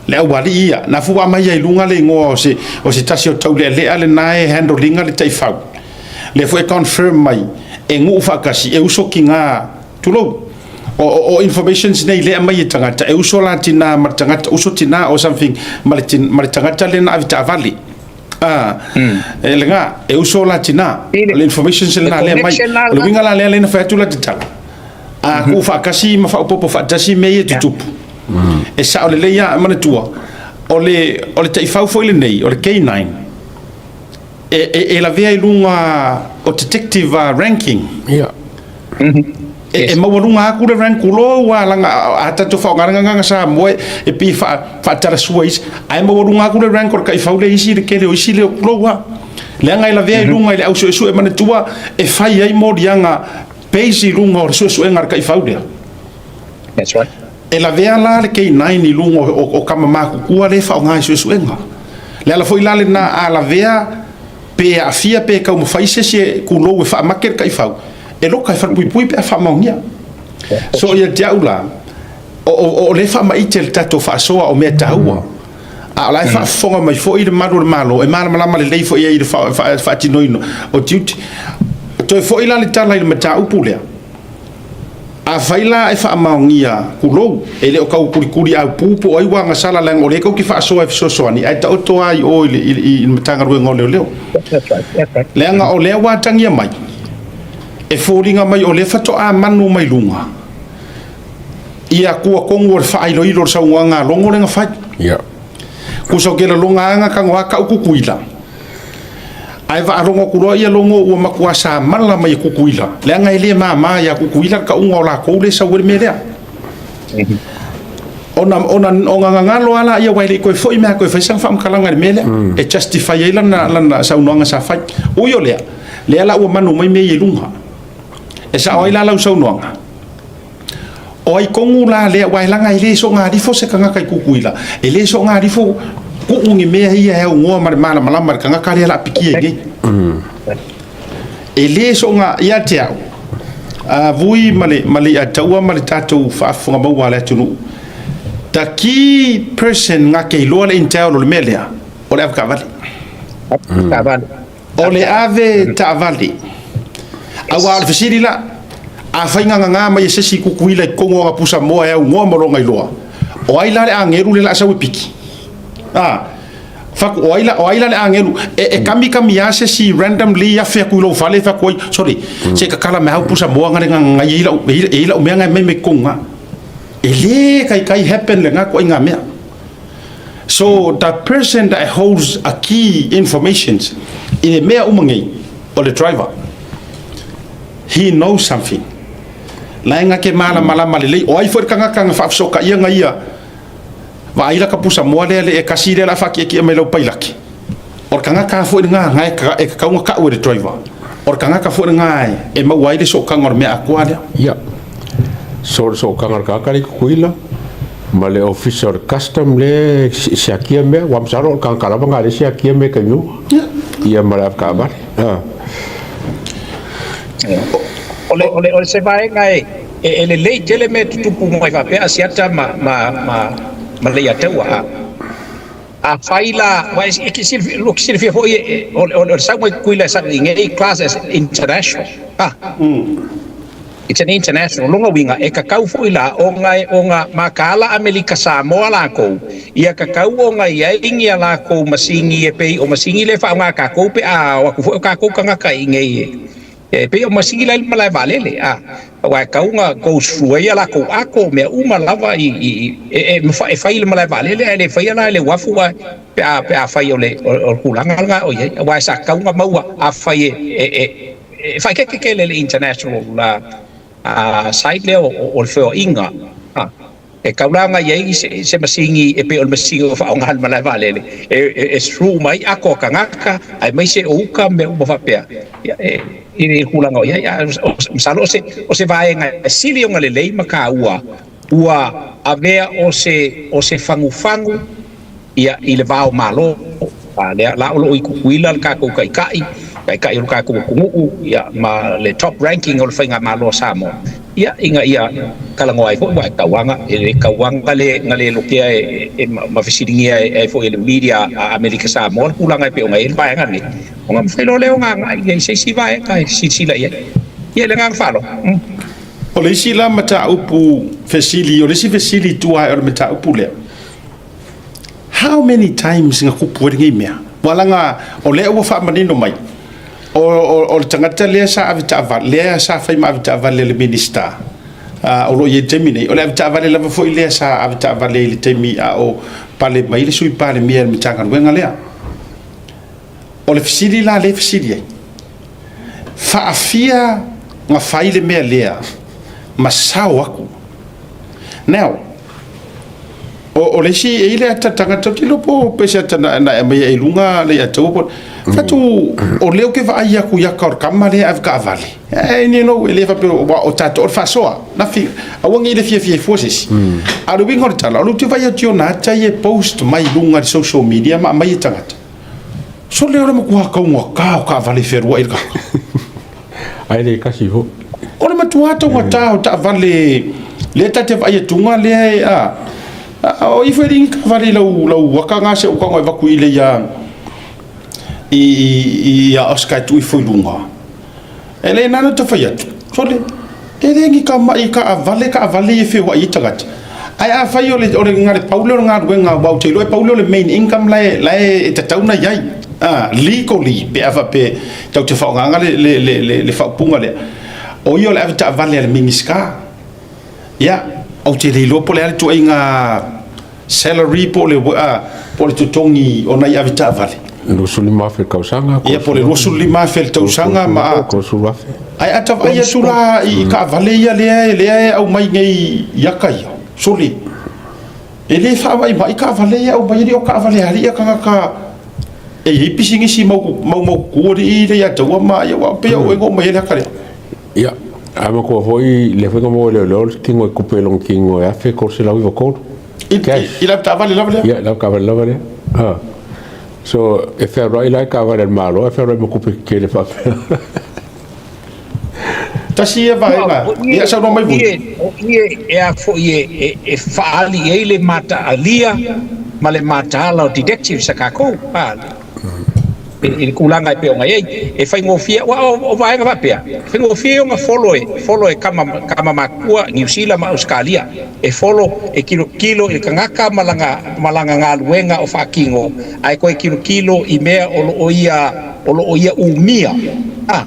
le aualii ia. Na fua mai ai i luga le igoa o se, o se tasi o taulealea lena e handle ina le taifau. Lea foi e confirm mai e nuu faatasi, e uso tiga, tulou. O, o, o informations nei lea aumai e tagata, e uso la tina ma le tagata, uso tina or something ma le, ma le tagata lea na ave taavale. Ah, e lena, e uso la tina. O le informations lena lea aumai. O le uiga la lea lea na fai atu la te tala. A tuu faatasi ma faaopoopo faatasi mea ia e tutupu. E sao lelei lava, manatua, o le, o le taifau foi lenei, o le K9, e, e, e lavea i luga o detective ranking. Ia. E, e maualuga atu le rank loa ua laga a tatou faaaoga le gagana Samoa e pei e faatalasua isi, ae maualuga atu le rank o le taifau le isi le tele o isi le loa. Leaga e lavea i luga i le au suesue, manatua e fai ai moliaga base i luga o le suesuega a le taifau lea. That's right. E lavea la le K9 i luga o tama matutua lea e faaaoga i suesuega. Le ala foi la lena a lavea pe aafia pe taumafai se isi e tulou e faamate le taifau, e loka e falepuipui pe a faamaonia. So ia te au la, o lea e faamaite le tatou faasoa o mea taua. A o la e faafofoga mai foi le malu o le Malo, e malamalama lelei foi ai i le faatinoina o tiute. Toe foi la le tala i le mataupu lea, afai la e faamaonia tulou, e le o tau kulikuli aupu po o ai ua agasala leaga o lea tou te faasoa e fesoasoani, ae taoto lava i o i le Matagaluega o Leoleo. Leaga o lea ua atagia mai, e foliga mai o lea faatoa manu mai luga ia tua tonu o le faailoilo o le saunoaga a Logo lea na fai. Ia. Kusa o kela longa anga tago a kau Kukuila. Ae vaalogo atu loa ia Logo ua matua samala mai e Kukuila. Leaga e le māmā iā Kukuila le kauga o lakou lea e sau ai le mea lea. Ona, ona, ona gagalo lava laia aua e le i toe foi mea toe fai sana faamatalaga i le mea lea. E justify ai lana, lana saunoaga sa fai. Ui o lea, lea la ua manu mai mea ia i luga. E sao ai la lau saunoaga? O ai tonu la lea, aua e laga e le soga alifo se tagata i Tutuila, e le soga alifo tuu ni mea ia e aunoa ma le malamalama i le tagata lea o le a pikia i nei. E le soga, ia te au, a Vui ma le, ma le Iataua ma le tatou faafofoga maua a le atunuu, the key person na te iloa le intel o le mea lea, o le avetaavale. Taavale. O le ave taavale. Aua o le fesili la, afai gagagā mai e se isi i Tutuila i totonu o ana pusa moa e aunoa ma lona iloa, o ai la le agelu lea o le a sau e piki? A, fatu, o ai la, o ai la le agelu? E, e kamikami lava se isi randomly afe atu i lou fale fatu ai, sorry, se i tatala mai au pusa moa na le gagaga e i ai lau, e i ai lau mea na e aumai mai totonu ga. E le taitai happen lena ituaiga mea. So the person that holds a key informations i le mea uma nei, o le driver. He knows something. La e na te malamalama lelei. O ai foi le tagata na faafesootaiga ia, vaai la ka pusa moa lea le e kasi lea o le a faatietie mai lau pailaki. O le tagata foi lena na e tatau ona tau e le driver. O le tagata foi lena e maua ai le sootaga o le mea atoa lea. Ia. So le sootaga o le tagata lea i Tutuila ma le Ofisa o le Custom lea e siakia mea, aua masalo o le tagata lava lena lea e siakia mea i taimi uma. Ia ma le avetaavale. O le, o le, o le se vaega e, e, e lelei tele mea e tutupu mai faapea Asiata ma, ma, ma, ma Leiataua. A, afai la, aua e, e, e silafia foi e, o, o, o le sau mai Tutuila e sau i nei class as international. Ah. It's an international. Lona uiga, e tatau foi la ona e ona mataala Amelika Samoa lakou, ia tatau ona i ai ni a lakou masini e pei o masini lea e faaaoga e tatou pe a o atu foi o tatou tagata i inei e e pei o masini la i le malae vaalele, a aua e tatau ona go through ai a lakou ato mea uma lava i i e e e fai i le malae vaalele ae le faia la i le uafu a pe a pe afai o le o le tulaga lena o i ai, aua e sa tatau ona maua afai e e e faaeteete tele le international side lea o le feoaiga. E tatau la ona i ai se masini e pei o le masini o faaaoga i le malae vaalele e through uma ai ato a tagata aemaise o uta ma mea uma faapea i le tulaga o i ai. Ae masalo o se vaega e sili ona lelei ma taua ua avea o se fagufagu ia i le va o Malo, a lea la o lo o i Tutuila le tatou taitai, taitai o le tatou atunuu, ia ma le top ranking o le faigamalo a Samoa, ia ina ia talanoa ai foi, aua e tauaga, e le tauaga le na le lotea e, e, ma fesiligia ai foi e le media a Amerika Samoa le tulaga e pei ona i ai le vaega lenei, ona mafai loa lea ona agai i se isi vaega e silasila i ai. Ia le agaga faaaloalo. O le isi la mataupu fesili, o le isi fesili i tua ae o le mataupu lea, How many times na kupu ai lenei mea? Ua laga o lea ua faamanino mai o, o, o le tagata lea sa ave taavale, lea sa fai ma ave taavale a le Minista o lo o i ai i le taimi nei, o le ave taavale lava foi lea sa ave taavale i le taimi a o pale mai le Sui Palemia i le Matagaluega lea. O le fesili la lea e fesili ai, faafia na fai le mea lea ma sao aku? Now, o le isi, e i ai le ata tagata, ou te iloa po o se ata na aumai ai i luga le Ataua po o. Fai atu, o lea ou te vaai atu i ata o le tama lea e ave taavale. E no, e le faapea, o tatou o le faasoa. Nothing, aua ne i le fiafia fua se isi. A o le uiga o le tala, o lea ou te vaai atu i ona ata ia e post mai i luga i le social media ma aumai e tagata. Sole o le matua taugata o taavale e fealuai le tagata. Ae le kasi foi. O le matua taugata o taavale lea ta te vaai atuga lea e a o ifo e le ni taavale i lau lau aka ga se uka e vaku i le ia i i ia Oscar e tuu ifo i luga. E le nana ta fai atu. Sole e le ni ka mai taavale taavale e feoai ai tagata. Ae afai o le o le na le pau lea o le galuega aua ou te iloa e pau lea o le main income la e la e tatau ona i ai. Legally pe a faapea tatou te faaaogaina le le le le, le faaupuga lea. O ia o le ave taavale a le Minisita. Ia, ou te le iloa po o le a le ituaiga salary po o le po o le totogi o nai ave taavale. 25,000 le tausaga. Ia, po o le 25,000 le tausaga ma 30,000. Ae a ta vaai atu la i taavale ia lea lea e aumai nei i ata ia, sole, e le faamaimai taavale ia e aumai, e le o taavale a alii a tagata e i ai pisinisi maumaututu alii le ia taua ma ia, aua pei o e na oo mai ai le ata lea. Ia, ae manatua foi lea foi na maua e leoleo le tino e tupe i lona tino e $1,393. Cash. I lau taavale lava lea? Ia, lau taavale lava lea. Ah. So, e fealuai la i taavale a le Malo, ae fealuai ma tupe tetele faapea. Tasi ia vaega. Ia, saunoa mai Vui. O i e a foi e faaali i ai le mataalia ma le mataala o detectives a tatou. A, i le tulaga e pei ona i ai. E faigofie, aua o vaega faapea, e faigofie ona follow e, follow e tama, tama matutua Niu Sila ma Ausetalia. E follow, e tilotilo i le tagata ma lana, ma lana galuega o faatino, ae toe tilotilo i mea o lo o ia, o lo o ia umia. A,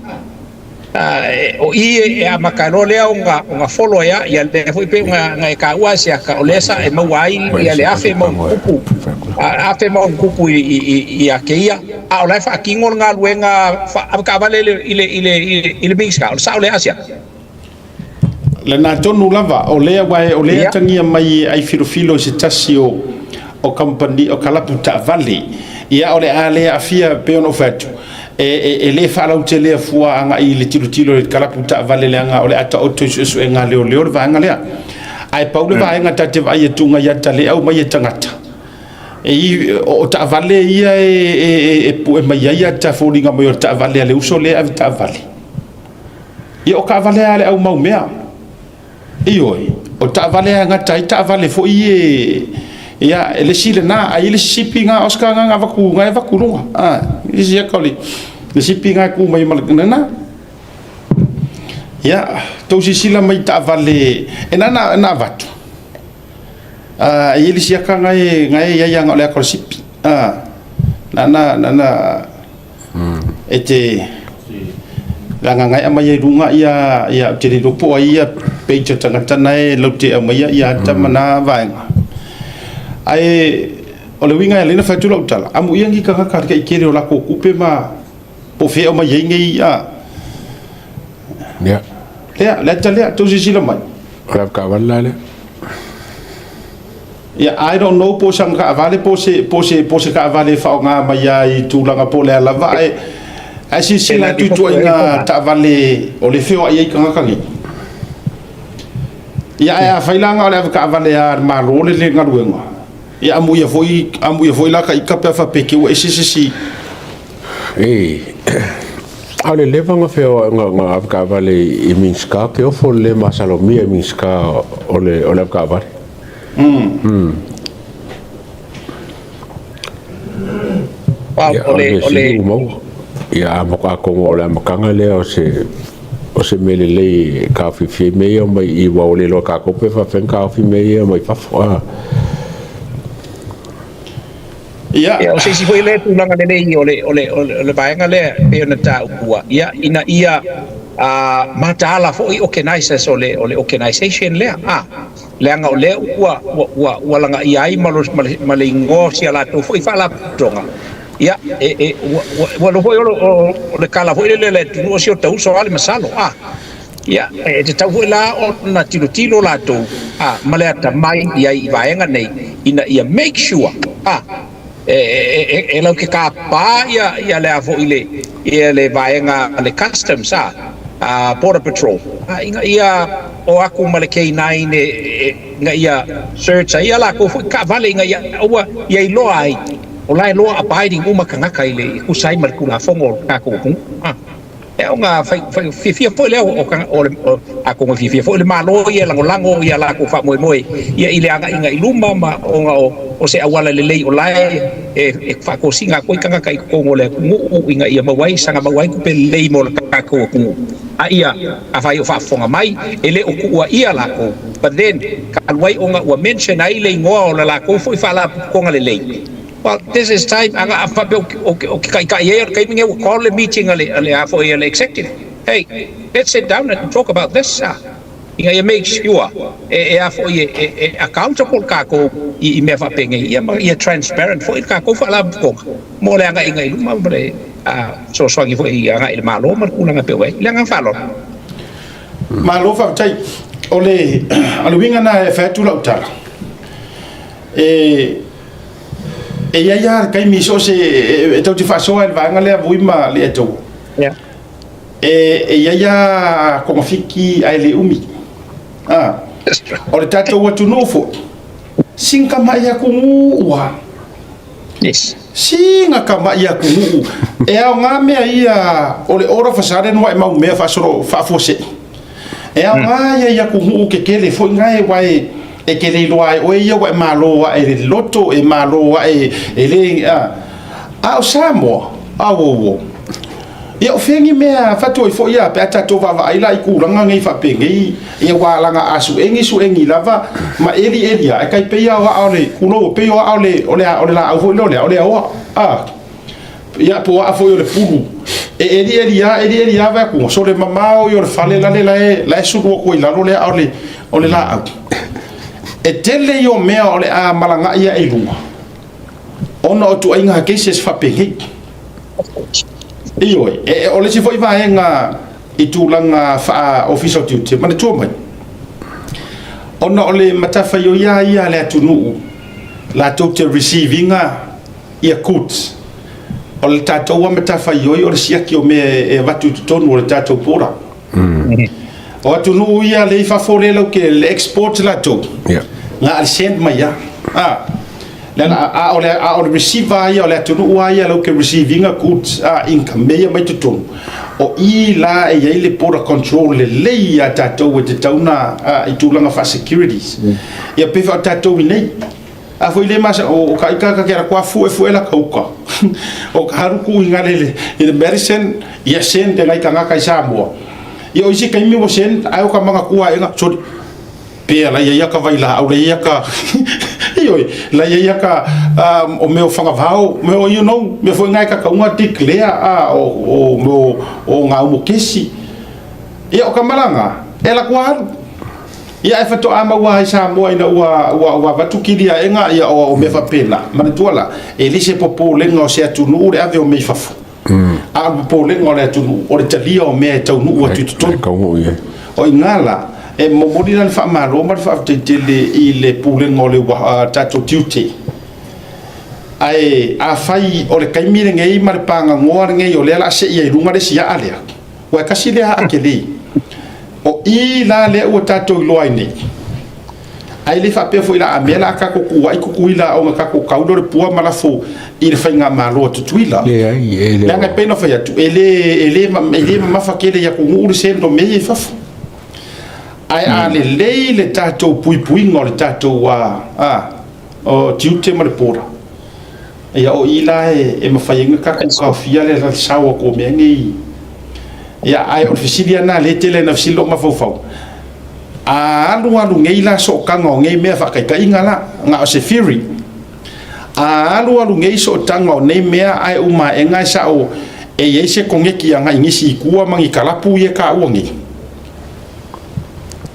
o i e amata ai loa lea ona, ona follow ai a, ia lea foi pei ona, ona e taua e Asiata, o lea sa e maua ai ia le afe ma ona tupu, afe ma ona tupu i, i, i, ia te ia, a o la e faatino le galuega avetaavale i le, i le, i le, i le Minisita. O le sao lea Asiata? Lena tonu lava, o lea aua o lea e atagia mai e ai filofilo i se tasi o o kamupani o kalapu taavale. Ia o le a le aafia pei ona ou fai atu, e, e, e le faalautelea fua agai i le tilotilo i le kalapu taavale leaga o le a taoto i suesuega a leoleo le vaega lea. Ae pau le vaega ta te vaai atu i ata lea e aumai e tagata, e, o taavale ia e, e, e, e pue mai ai ata foliga mai o le taavale a le uso lea e ave taavale. Ia o taavale a le au mau mea. Ioe, o taavale e gata ai taavale foi e ia e le isi lena, ai le isi sipi na Oscar na avatu na e avatu luga. Ah, isi aka o le sipi na ku mai ma lena. Ia, tou silasila mai i taavale e na na avatu. Ah, e i ai le isi aka na e na e iai ana o le aka o le sipi. Ah, na na na na e te leaga na e aumai ai luga ia ia ou te le iloa po o ai ia page o tagata na e laute aumaia ia ata ma na vaega. Ae o le uiga e ala ai ona fai atu lau tala, amuia ni tagata i le tele o latou tupe ma po o fea e aumai ai nei a. Ia. Lea, le ata lea, tou silasila mai. O le avetaavale la lea. Ia, I don't know po o sana taavale po o se, po o se, po o se taavale e faaaoga mai lava i tulaga po o le a lava, ae, ae silasila atu i ituaiga taavale o le feoai ai tagata nei. Ia, ae afai la na o le avetaavale lava a le Malo le le galuega, ia amuia foi, amuia foi la ta ita pe a faapea te i ua ese se isi. Ei, a o le leva na feoai na, na avetaavale i Minisita, ke ofo le le masalomia i Minisita o le, o le avetaavale. Ia, o le sili ua maua. Ia, a atonu o le amataga lea o se o se mea lelei e taofiofia ai mea ia mai i, aua ua le iloa e tatou pe faapefea ona taofi mea ia mai fafo. A. Ia. Ia, o se isi foi lea tulaga lelei o le, o le, o le vaega lea e pei ona taua, ia, ina ia mataala foi organizers o le, o le organization lea, a. Leaga o lea ua, ua, ua, ua lagaia ai ma, lo, ma, le, ma le igoa o si a latou foi faalapotopotoga, ia, e, e, ua, ua, ua iloa foi o, o, o le kala foi lele a le atunuu o si o ta uso lava le masalo, a. Ia, e tatau foi la ona tilotilo latou, a, ma le atamai i ai i vaega nei, ina ia make sure, a, e, e, e, e lau te kapā ia, ia le a foi le, ia le vaega a le customs, a, a Border Patrol, a, ina ia o aku ma le K9 e, e, ina ia search ai ia lakou foi taavale ina ia aua ia iloa ai o la e law abiding uma tagata i le e tusa ai ma le Tulafono o le tatou atunuu. A. E ao ona fai, fai, fiafia foi lea o, o, le, o, atonu e fiafia foi le Malo ia e lagolago ia latou faamoemoe ia i le agaiga i luma ma ona o, o se auala lelei o la e, e, e faatosina atu ai tagata i totonu o le atunuu ina ia maua ai saga maua ai tupe lelei mo le tatou atunuu. A ia, afai o faafofoga mai, e le o tuuaia latou, but then, talu ai ona ua mention ai le igoa o le latou foi faalapotopotoga lelei, Well, this is time, a faapea o ke taitai ai o le taimi lenei ua call le meeting a le, a le a foi a le executive. Hey, let's sit down and talk about this, ah. Ina ia make sure e, e a foi e, e, e accountable kākou i, i mea faapenei, ia ma ia transparent foi le kākou faalapotopotoga mo le agaiga i luma ma le fesoasoani foi i agai i le Malo ma le tulaga e pei ona i ai. Le agaga faaaloalo. Malo faafetai. O le, o le uiga lena e fai atu lau tala, e, e i ai lava le taimi so o se e tou te faasoa i le vaega lea Vui ma Leiataua. Yeah. E, e i ai lava togafiti ae le umi. Ah. O le tatou atunuu foi, sina tamai atunuu lava. Yes. Sina tamai atunuu. E aoga mea ia o le all of a sudden ua e mau mea faasolo faafuasei. E aoga ia i atunuu tetele foi na e aua e e te le iloa ai oe ia ua e malo ae i le loto, e malo ae e le a. A o Samoa, auauo. Ia o fea ni mea fatu ai foi ia pe a tatou vaavaai la i tulaga nei faapenei, ia aua leaga a suegi suegi lava ma eli eli lava, e tai pei lava o aa o le, tulou, e pei o aa o le, o le, o le laau foi lea o le a, o le aoa. A. Ia po o aa foi o le pulu, e eli eli lava, eli eli lava vae atu, sole mamao ia o le fale lale la e, la e sulu atu ai i lalo le aa o le, o le laau. E tele ia o mea o le a malagai ae i luga, ona o ituaiga cases faapenei. Ioe, e, o le isi foi vaega i tulaga faa-Ofisa o Tiute, manatua mai, ona o le matafaioi lava ia a le atunuu latou te receive ina ia goods, o le tatou lava matafaioi o le siaki o mea e avatu i totonu o le tatou border. O atunuu ia lea i fafo lea lau te le export latou, na o le send mai lava. Leaga a o le a o le receiver lava ia o le atunuu lava ia latou te receive ina goods a income mea ia mai totonu, o i la e i ai le border control lelei ia tatou e tatau ona i tulaga faa-securities. Ia pei foi o tatou i nei. A foi le masa o ka ika ka ke ala kua fue fue la ka uka. O ka haru ku inga le i le medicine ia send te ngai kangaka i Samoa. Ia o isi kaimi ua send ai o ka manga kua inga sorry pea la ia ka vai la au le ia ka ioe la ia ka o mea o fagavao mea o you know mea foi ngai ka kaunga declare a o mea o ngā umo kesi. Ia o ka malanga e la kua alu. Ia ae faatoa maua ai Samoa ina ua ua ua avatu kili aega ia o, o mea faapena. Manatua la, e le se popolega o se atunuu le ave o mea i fafo. A o le popolega o le atunuu, o le talia o mea e taunuu atu i totonu. Taunuu i ai. O i ina la, e momoli la le faamalo ma le faafetai tele i le Pulega o le tatou tiute. Ae afai o le taimi lenei ma le pagagoa lenei o lea o le a seia i luga le isi aa lea, Ua e tasi lea aa tele. O i la lea ua tatou iloa ai nei. Ae le faapea foi la a mea la a tatou tuuai Tutuila ona tatou tau lea o le pua ma lafo i le faigamalo a Tutuila. Leai, e le. Leaga e pei ona fai atu, e le, e le, e le mamafa tele i atunuu le send o mea ia i fafo. Ae a lelei le tatou puipuiga o le tatou a, a, o tiute ma le border, Ia o i la e mafai ai ona tatou taofia le sao atu o mea nei. Ia ae o le fesili lava lena lea e tele ina fesili lou mafaufau, a alu alu nei la sootaga o nei mea faataitaiga la, na o se theory, a alu alu nei sootaga o nei mea ae uma aega e sao e i ai se koneti agai i nisi i tua ma ni kalapu ia e taua nei,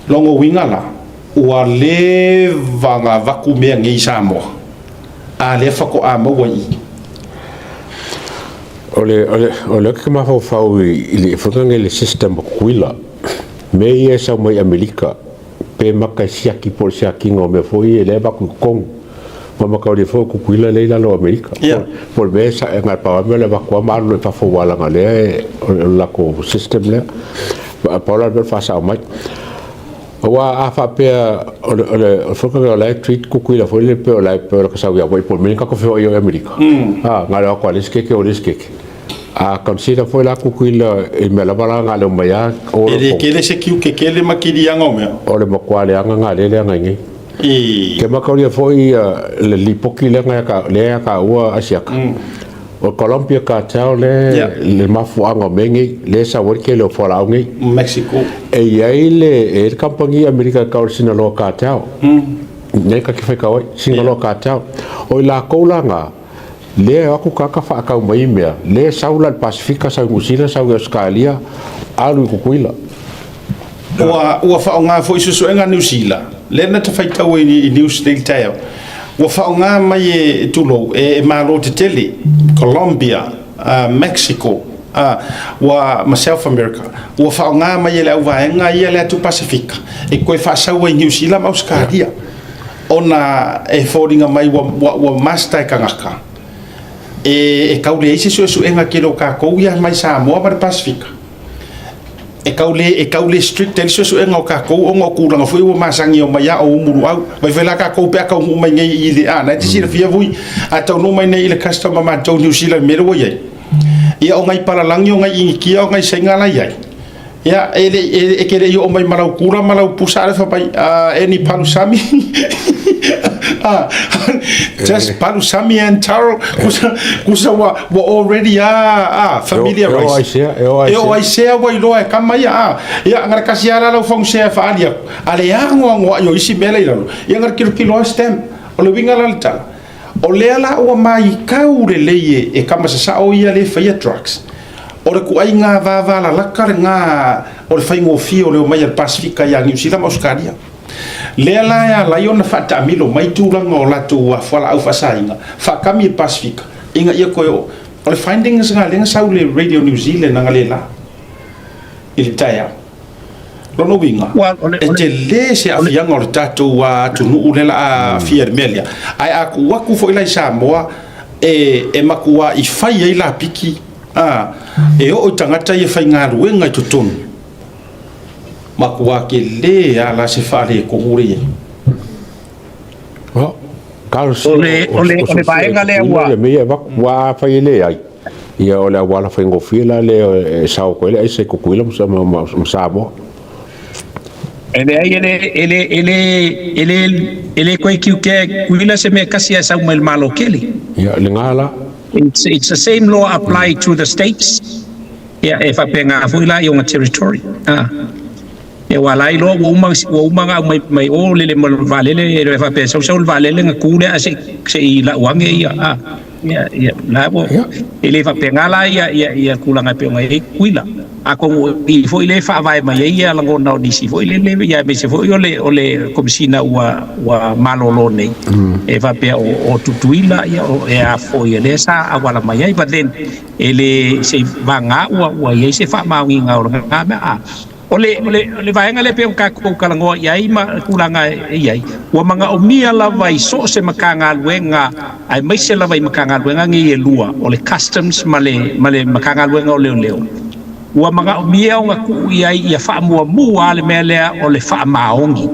lona uiga la, ua leva ona avatu mea nei i Samoa. A lea faatoa maua i i. O le, o le, o le ke mafaufau i le whakanga i le system o Kuila, me ia e sau mai Amerika, pe maka e siaki po o le siakiga o mea foi ia lea e avatu i totonu. Ma maka o le foi o Kukuila lea i lalo o Amerika. Yeah. Po o le mea e sa, e ngai pau lava mea o le avatu lava ma alu loa i fafo aua leaga o lea e, o le latou system lea. Pau la le mea o le faasao mai. Aua a faapea o le o le o le foi o la e treat Kukuila foi lele pei o la e pei o le kasau ia wai po o le mea kako feoai ai Amerika. A na le o atu a le isi keke o le isi keke. A consider foi la Kukuila i mea lava la na leo mai a o E le kele se kiu kekele ma kiliaga o mea. O le matua leaga na lea leaga i nei. I. Ke makaulia foi le lipoti lea na ka lea ka ua Asiaka. O Colombia Cartel le le mafuaaga o mea nei, lea e sau ai le tele o fualaau nei. Mexico. E i ai le, e i ai le kamupani Amerika e tau o le Sinaloa Cartel. Lea ta te faitau ai, Sinaloa Cartel. O i latou la na, lea e o atu tagata faatau mai mea, lea e sau la i le Pasefika, sau i Niu Sila, sau i Ausetalia, alu i Tutuila. Ua faaaoga foi suesuega a Niu Sila, lea na ta faitau ai i news nei i le taeao, ua faaaoga mai e, tulou, e malo tetele, Colombia, Mexico, ua, ma South America, ua faaaoga mai e le auvaega ia le atu Pasefika e toe faasau ai i Niu Sila ma Ausetalia, ona e foliga mai ua master e tagata, e tau leai se suesuega tele o tatou ia mai Samoa ma le Pasefika. E tau le, e tau le strict ai le suesuega o tatou ona o tulaga foi ua masani omai a o umuluau. Vai foi la tatou pe a taunuu mai nei i le, a, na e te silafia foi, a taunuu mai nei i le custom a matou i Niu Sila i le mea lea ua i ai. Ia o nai palalagi, o nai Initia, o nai Saina la e i ai. Ia, e le, e, e te le i oo mai ma lau kula ma lau pusa a le fai mai, any palusami? Just palusami and taro, kusa, kusa ua, ua already a, a, familiarize. E o ai sea, e o ai sea ua iloa e kama ia, a. Ia, ngara kasi ala lau faugusea e faali aku. A le anoanoai o isi mea la i lalo. Ia ngara kilokilo a stamp. O le uiga la o le tala, o lea la ua maitau lelei e, e kama sasao ia le faia drugs. O le kuaiga vavalalaka lena o le faigofie o le omai a le Pasefika ia Niu Sila ma Ausetalia. Lea la e ala ai ona faataamilo mai tulaga o latou fualaau faasaina, faakami e Pasefika ina ia toe oo. O le findings na lea na sau i le Radio New Zealand analeila i le taeao. Lona uiga, e tele se aafiaga o le tatou atunuu lea o le a aafia i le mea lea. Ae a tuu atu foi la i Samoa e matuai fai ai lapiki, e oo i tagata ia faigaluega i totonu, matua tele lava la se faaletonu lea e i ai. Talosia O le o o le o o le suesue vaega lea Tutuila ua ia mea ia e avatu. Aua afai e leai, ia o le auala faigofie la lea e sao atu ai le aisa i Tutuila ma Samoa. E leai, e le e le e le e le e le koe kiukea e Tutuila se mea e tasi ae sau mai le Malo tele. Ia, lena la. It's the same law apply to the states. Ia, e faapena foi la i ona territory. Ah. Ia, ua ala ai loa ua uma ua uma ona aumai mai o lele ma le vaalele, e le faapea e sau sau le vaalele ona tu lea ae se i se i lau ane ia. Ah. Ia, ia, la ua e le faapena la ia ia ia tulaga e pei ona i ai Tutuila. Atonu o i foi lea e faavae mai ai ia lagona o nisi foi lele, ia aemaise foi o le Komesina ua malolo nei e faapea o Tutuila ia o e a foi lea sa auala mai ai. But then e le se i vagana ua i ai se faamaoniga o lena mea. A o le vaega lea pei ona tatou talanoa i ai ma tulaga e i ai, ua manaomia lava i so o se Matagaluega, aemaise lava i Matagaluega nei e lua, o le Customs ma le Matagaluega o Leoleo, ua manaomia ona tuu i ai ia faamuamua le mea lea o le faamaoni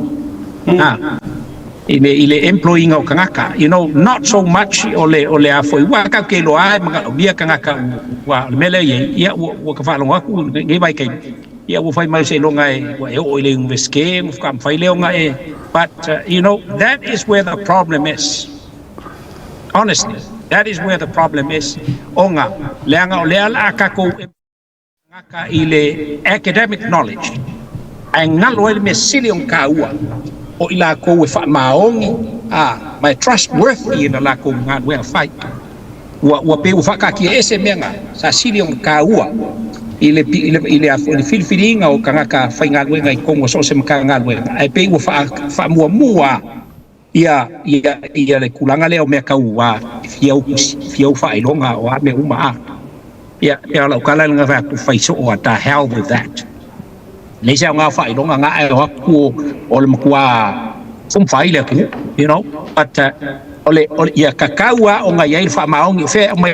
i le employing o tagata, not so much o le a foi ua tatou te iloa e manaomia tagata. Ua o le mea lea i ai, ia ua ka faalogo atu lenei vaitaimi, ia ua fai mai seiloga e ua e oo i le universite ma faamafai lea ona e, but that is where the problem is. Honestly, that is where the problem is, ona leaga o lea la a tatou tagata i le academic knowledge, ae galo ai le mea sili ona taua o i lakou e faamaoni a ma e trustworthy i na lakou galuega fai. Ua pei ua faakaatia ese mea na sa sili ona taua i le filifiliga o tagata faigaluega i totonu o so o se Matagaluega, ae pei ua faamuamua ia le tulaga lea o mea tau a fia fia faailoga o a mea uma a. Ia, e lau tala lena fai atu, fai soo a, the hell with that. Leai se aoga o faailoga na ae o atu o le matua fumafai le atunuu, but o le ia tatau a ona i ai le faamaoni. O fea e aumai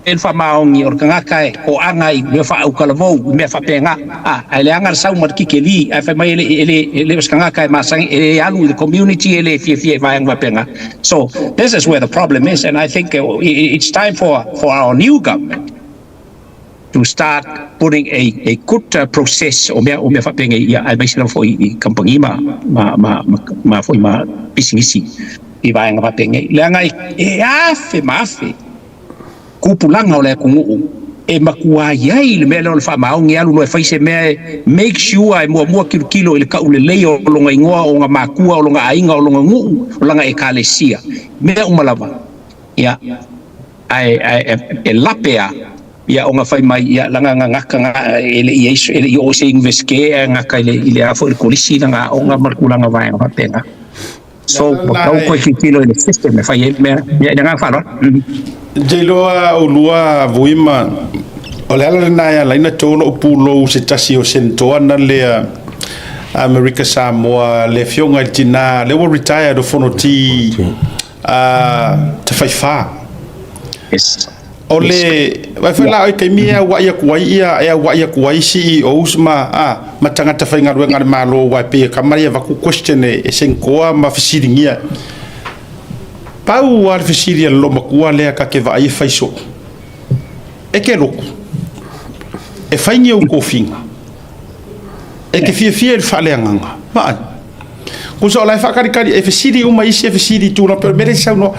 ai le faamaoni o le tagata e toaga i mea faautalavou, i mea faapena a, ae leaga le sau ma le tikeli ae fai mai e le o se tagata e masani e le alu i le community, e le fiafia i vaega faapena. So this is where the problem is, and I think it's time for our new government to start putting a good process o mea faapena ia, aemaise lava foi i kamupani ma foi ma pisinisi i vaega faapenei, leaga e afe ma afe tupulaga o le atunuu e matua i ai le mea lea o le faamaoni. Alu loa e fai se mea, e make sure e muamua kilokilo i le taulelei o lona igoa, o ona matua, o lona aiga, o lona nuu, o lana ekalesia, mea uma lava ia, ae ae e lape a ia ona fai mai ia langa gagata ga e le i e le i oo se universite ae gata i le a foi le kolisi langa aoga ma le tulaga vaega faapena. So ua tau koe tilotilo i le system e fai ai le mea ia i le agaga faaaloalo. Jailoa ulua vuima o le ala lena e ala ai na tolo o pulou se tasi o sentoa na lea Amerika Samoa, le afioga i le tina lea ua retired o Fonoti Tafaifa. O le vai foi la o taimi e auai atu ai ia e auai atu ai CEOs ma tagata faigaluega a le Malo, ua e pei e kama ia vaku question e senkoa ma fesiligia. Pau a le fesili a le lomatua lea ka ke vaai e fai soo. E ke loku. E fai ni au tofiga. E ke fiafia i le faaleagaga. Vaai. Kusa o la e faakalikali e fesili uma isi e fesili tulaga pe o le mea lea e saunoa.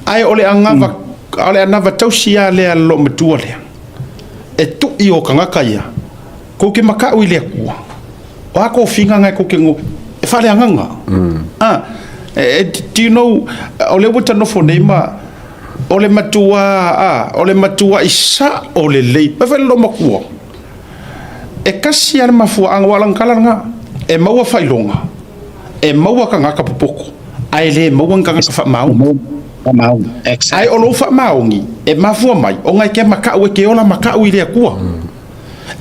Ae o le anava tausi a lea a le loomatua lea. E tui o tagata ia. Kou ke makau i le Atua. O a tofiga ngai kou ke ngo e faaleagaga. Ah, do you know o lea ua tanofo nei ma o le matua a o le matua i sa o lelei. Mai foi le loomatua. E kasi a le mafuaaga ua alagakala lena. E maua faailoga. E maua tagata popoko. Ae le maua ni tagata faamaoni. Faamaoni. Ae Exactly. o lou faamaoni e mafua mai ona e ke makau e ke ola makau i le Atua.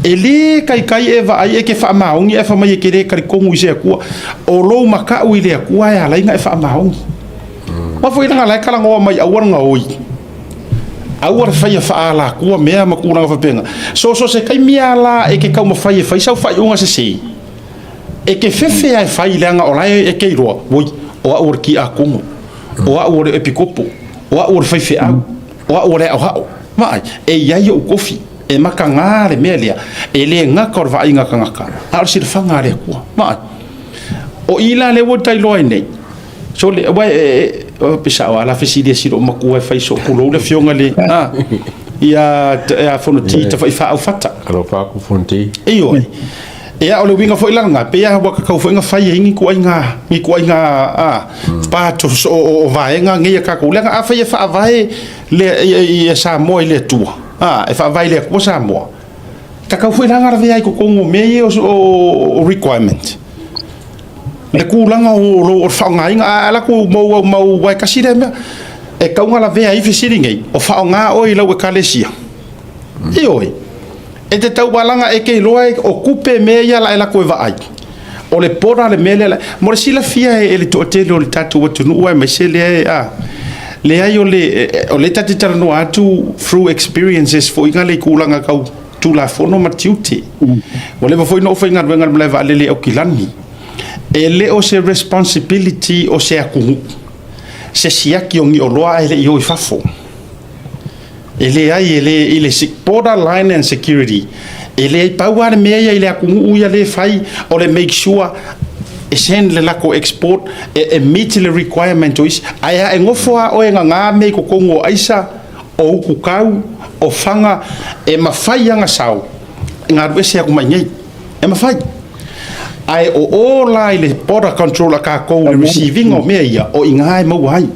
E lē kaikai e vaai e ke faamaoni ae fai mai e ke lē talitonu i se Atua. O lou makau i le Atua e ala ai ona e faamaoni. Ma foi lana la e talanoa mai aua le gaoi. Aua le faia faaalatua mea ma tulaga faapena. So se taimi lava la e ke taumafai e fai sau faaiuga sesē. E ke fefe lava e fai leaga o la e ke iloa, oi, o au o le tiakono. O au o le epikopo, o au o le faifeau, o au o le aohao. Vaai, e i ai ou kofi, e makaga le mea lea, e le gata o le vaaiga a tagata, a o le silafaga a le Atua. Vaai, o i la lea ua ta iloa ai nei, sole, aua e, e, sao a la fesili e si lou matua e fai so pulou le afioga le, a, ia, ia Fonoti Tafaifaa Fata. Alofa aku Fonoti. Ioe. Ia, o le uiga foi la lena, pei lava ua tatau foi ona fai ai ni ituaiga, ni ituaiga a, part o, o, o vaega nei a tatou. Leaga afai e faavae le, ia Samoa i le Atua, a, e faavae i le Atua Samoa, tatau foi la ona lavea ai i totonu o mea ia o, o, o requirement. Le tulaga o, o, o le faaaogaina, a alu atu mau, mau, aua e tasi lea mea, e tatau ona lavea ai fesili nei, o faaaoga oe i lau ekalesia. Ioe. E te taualaga e te iloa e o tupe mea ia la e lako e vaai. O le pora le mea lea. Mo le silafia e le toatele o le tatou atunuu aemaise lea e a. Leai o le o le ta te talanoa atu through experiences foi nga le tulaga tau Tulafono ma tiute. Ua leva foi na ou faigaluega i le malae vaalele i Aukilani. E le o se responsibility o se atunuu se siaki o ni oloa ae le i o i fafo. E leai, e le, i le border line and security, e leai, pau lava le mea ia i le atunuu ia lea e fai, o le make sure e send le lako export, e, e meet le requirement o isi, ae a e nofo lava oe e gaga mea i totonu o aisa, o ututau, o faga, e mafai lava ona sao, e galu ese atu mai i inei. E mafai. Ae o o la i le border control a tatou i le receive ina o mea ia, o i ina e maua ai.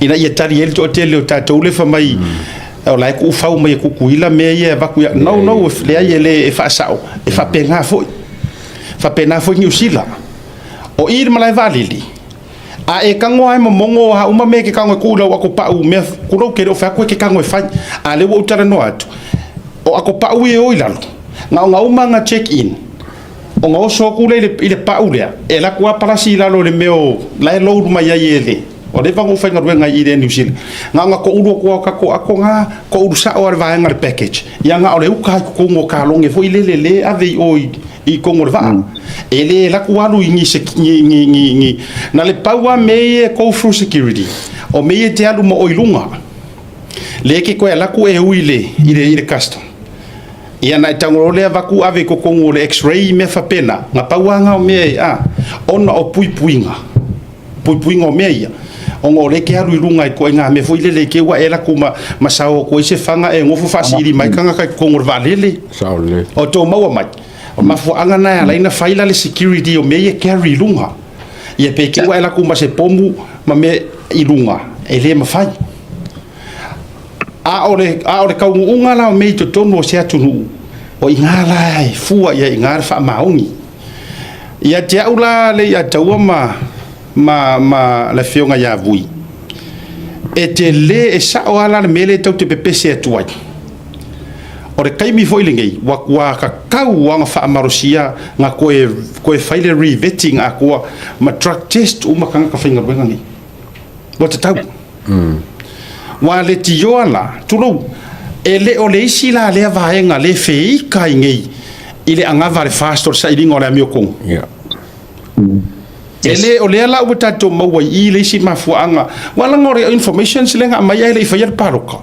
Ina ia tali ai le toatele o tatou le fai mai, o la e tuufau mai e Tutuila mea ia e avatu ia. No, no, leai e le e faasao, e faapena foi. Faapena foi Niu Sila. O i le malae vaalele, a e tago lava e momono a uma mea e te tago e tuu i lau atopau mea, tulou te le o fai atu e te tago e fai. A lea ua ou talanoa atu, o atopau ia e o i lalo, na ona uma ona check in, ona oso atu lea i le pau lea, e alu atu lava palasi i lalo i le mea o la e load mai ai e le, ua leva ona ou faigaluega i le New Zealand, na ona toulu atu lava o tatou ato na, toulu sao lava i le vaega o le package, ia na o le uka lava i totonu o kaloge foi lele lea e ave i o i totonu o le vaa. E le alu atu alu i ni, ni, ni, ni, ni, na le pau lava mea ia e go through security, o mea ia e te alu ma oe i luga. Lea e te toe alu atu e ui i le, i le, i le custom. Ia na e tago loa lea avatu ave i totonu o le x-ray mea faapena, na pau lava na o mea e, a, ona o puipuiga, puipuiga o mea ia, ona o lea e te alu i luga i ituaiga mea foi lele i te i ua e alu atu ma, ma sao atu ai se faga e nofo faasiili mai tagata i totonu o le vaalele. Sao lelei. O tou maua mai, o le mafuaaga lena e ala ai ona fai la le security o mea ia e carry i luga. Ia pe te i ua e alu atu ma se pomu ma mea i luga, e le mafai. A o le, a o le taunuuga la o mea i totonu o se atunuu, o i ina la e fua i ai i ina le faamaoni. Ia te au la Leiataua ma, ma, ma le afioga ia Vui, e tele, e sao lava la le mea lea tou te pepese atu ai. O le taimi foi lenei, ua, ua tatau lava ona faamalosia na toe, toe fai le re-vetting atoa ma drug test uma tagata faigaluega nei. Ua tatau. Ua leitioa la, tulou, e le o le isi la lea vaega le feika ai nei i le anava a le FAST o le sailiga o le amiotonu. Yeah. E le o lea la ua tatou maua i i le isi mafuaaga, aua leaga o le informations lea na aumai ae le i faia le palota.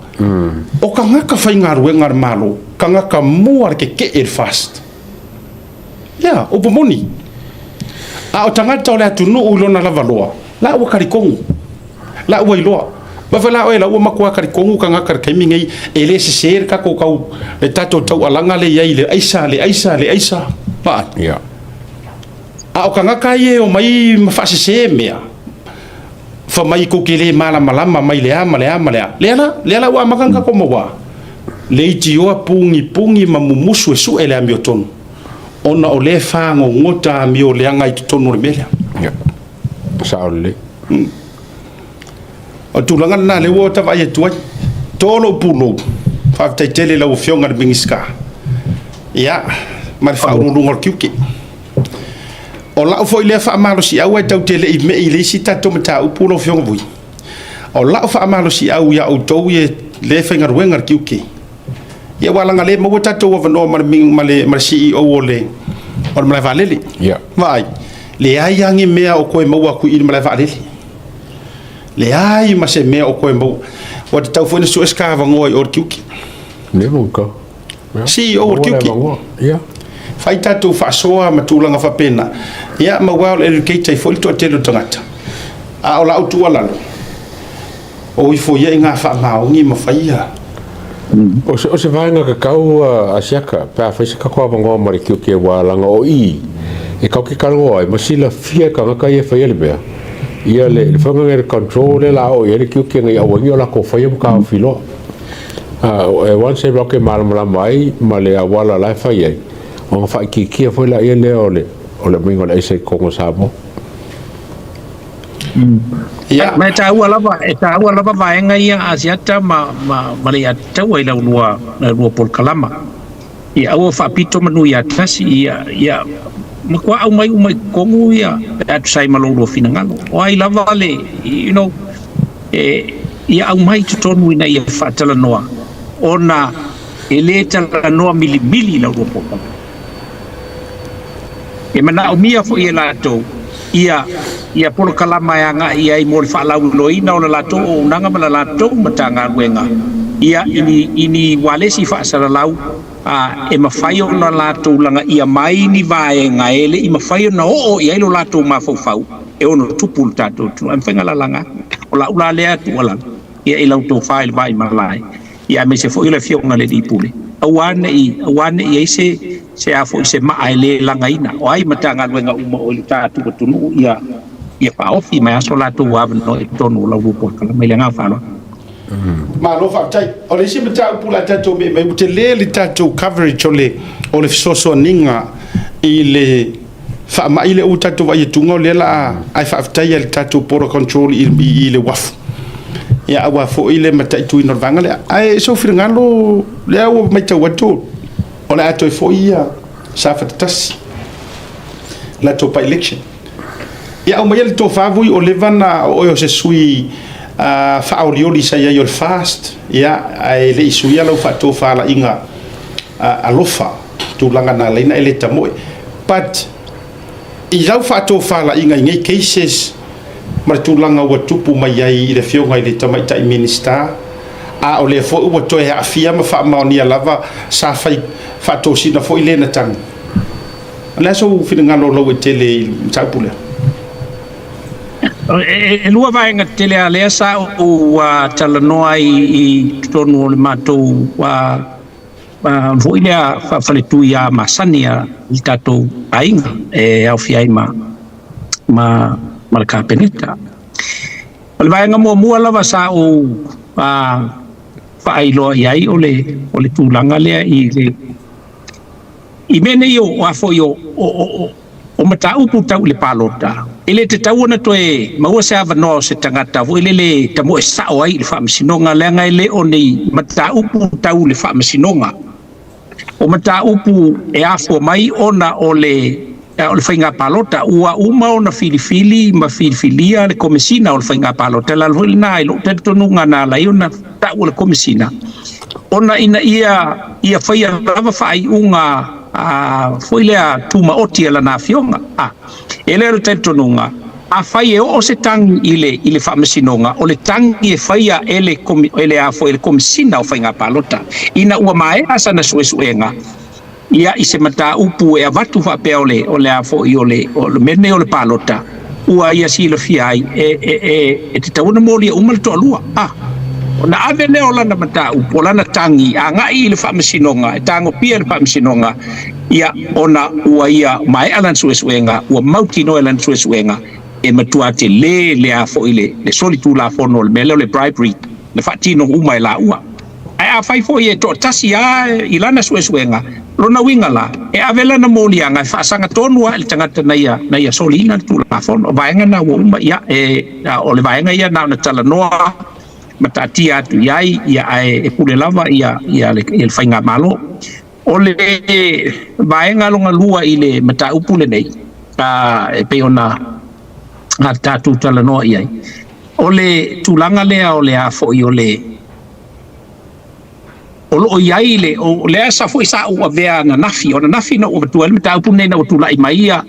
O tagata faigaluega a le Malo, tagata mua le tetee i le FAST. Ia, upu moni. A o tagata o le atunuu i lona lava loa, la ua talitonu, la ua iloa. Vai foi la oe la ua matua talitonu tagata i le taimi nei, e le sese le tatou tau, le tatou taualaga lea e i ai i le aisa, le aisa, le aisa. Vaai. Ia. A o tagata ia e omai ma faasese mea, fai mai tou te le malamalama mai le a ma le a ma le a. Lea la, lea la ua amata ona tatou maua leitioa pugipugī ma mumusu e sue le amiotonu, ona o lea e fagogota amio leaga i totonu o le mea lea. Ia, sao lelei. O le tulaga lena lea ua ta vaai atu ai. To lou pulou, faafetai tele i lau Afioga i le Minisita, ia, ma le Faauluuluga o le Tiute. O lau foi lea faamalosiau ae tatou te le i mei i le isi tatou mataupu lau Afioga Vui. O lau faamalosiau ia outou ia le faigaluega i le tiute, ia aua leaga le maua tatou avanoa ma le, ma le, ma le CEO o le, o le malae vaalele. Yeah. Vaai, leai lava ni mea o toe maua atu i le malae vaalele. Leai ma se mea o koe maua. Ua tatau foi ona sue se kavagoa i o le tiuki. Leva ua tau. CEO o le tiuki. Ia. Fai tatou faasoa ma tulaga faapena. Ia ma ua o le educate ai foi le toatele o tagata. A o lau tuualalo, o ifo ia i ngā faamaoni ma faia. O se vaega tatau a Siaka pe a fai se tatou avanoa ma le tiute aua leaga o i e tatou te talanoa ai ma silafia e tagata ia e faia le mea ia le faiga lea le control lea la oo i ai le tiute ina ia aua ai ne i o latou faia ma taofi loa. E once e latou te malamalama ai ma le auala la e fai ai ona faaitiitia foi laia lea o le aumaiga o le aisa i totonu o Samoa. Ia. Ma e taua lava, e taua lava vaega ia a Asiata ma, ma, ma le Iataua i lau lua, lau lua polokalama. Ia aua faapito manu ia tasi, ia, ia matua aumai uma i totonu ia pe a tusa ai ma lou lua finagalo. O ai lava le, you know, e, ia aumai i totonu ina ia faatalanoa, ona e le talanoa milimili lau lua polokalama. E manaomia foi e latou ia ia polokalama e agai i ai mo le faalauiloaina o le latou auaunaga ma le latou Matagaluega ia i ni i ni ualesi faasalalau a e mafai ona latou lagaia mai ni vaega e le i mafai ona oo i ai lo latou mafaufau e ono tupu i le tatou atunuu. Ae mafai ona lalaga atu. O lau la lea tuualalo ia i lau tofa i le vaimalae. Ia aemaise foi o le Afioga i le Alii Pule, aua ne i, aua ne i i ai se, se a foi, se maa e le lagaina. O ai Matagaluega uma o i le tatou atunuu ia, ia faaofi mai aso latou avanoa i totonu o lau lua polokalame. I le agaga faaaloalo. Malo faafetai. O le isi mataupu o le a tatou me'i mai, ua tele le tatou coverage o le, o le fesoasoaniga i le faamai lea ua tatou vaai atuga o lea la ae faafetai i le tatou border control i, i, i le uafu. Ia aua foi le mataituina o le vaega lea. Ae sou finagalo lea ua matau atu o le a toe foi ia Safata tasi latou by election. Ia aumaia le tofa vui o leva na o oe o se sui uh, faaolioli sa i ai o le fast ia ae le i suia lau faatofalaiga uh, alofa tulaga na alaina e le tamoe but i lau faatofalaiga i nei cases ma le tulaga ua tupu mai ai i le afioga i le tamaitai Minisita, a o lea foi ua toe aafia ma faamaonia lava sa fai faatosina foi lena tagi. O le a sou finagalo o lauetele i le mataupu lea? E lua vaega tetele a lea sa ou talanoa ai i totonu o le matou foi lea faafaletui a masani a le tatou aiga e aofia ai ma ma ma le Kapeneta. O le vaega muamua lava sa ou faailoa i ai o le o le tulaga lea i le i mea nei o a foi o o o mataupu tau i le palota, e le tatau ona toe maua se avanoa o se tagata foi lele e tamoe sao ai i le faamasinoga, leaga e le o ni mataupu tau i le faamasinoga. O mataupu e afua mai ona o le o le faiga palota. Ua uma ona filifili ma filifilia le Komesina o le Faiga Palota. O le ala foi lena i lou talitonuga na ala ai ona tau o le Komesina, ona ina ia ia faia lava faaiuga a foi lea tumaoti a lana afioga. A e le o le talitonuga, afai e oo se tagi i le i le faamasinoga, o le tagi e faia e le e le a foi e le Komesina o Faiga Palota ina ua maea sana suesuega ia i se mataupu e avatu faapea o le o le a foi o le o le mea lenei o le palota ua ia silafia ai e e e e tatau ona molia uma le toalua. A ona ave lea o lana mataupu, o lana tagi agai i le faamasinoga, e tagofia e le faamasinoga, ia ona ua ia maea lana suesuega, ua mautinoa e lana suesuega e matua tele le a foi le le solitulafono o le mea lea o le bribery na faatino uma e laua. Ae afai foi e toatasi lava i lana suesuega, lona uiga la, e ave lana moliaga e faasaga tonu lava i le tagata na ia, na ia soliina le Tulafono. O vaega na ua uma, ia, e, o le vaega ia na ona talanoa ma taatia atu i ai, ia, ae e pule lava ia, ia le, ia le Faigamalo. O le vaega lona lua i le mataupu lenei, a, e pei ona a tatou talanoa i ai, o le tulaga lea o le a foi o le O lo o i ai le, o lea sa foi sa ou avea ananafi, o ananafi na ou avatua ai le mataupu lenei ina ua tulai mai ia,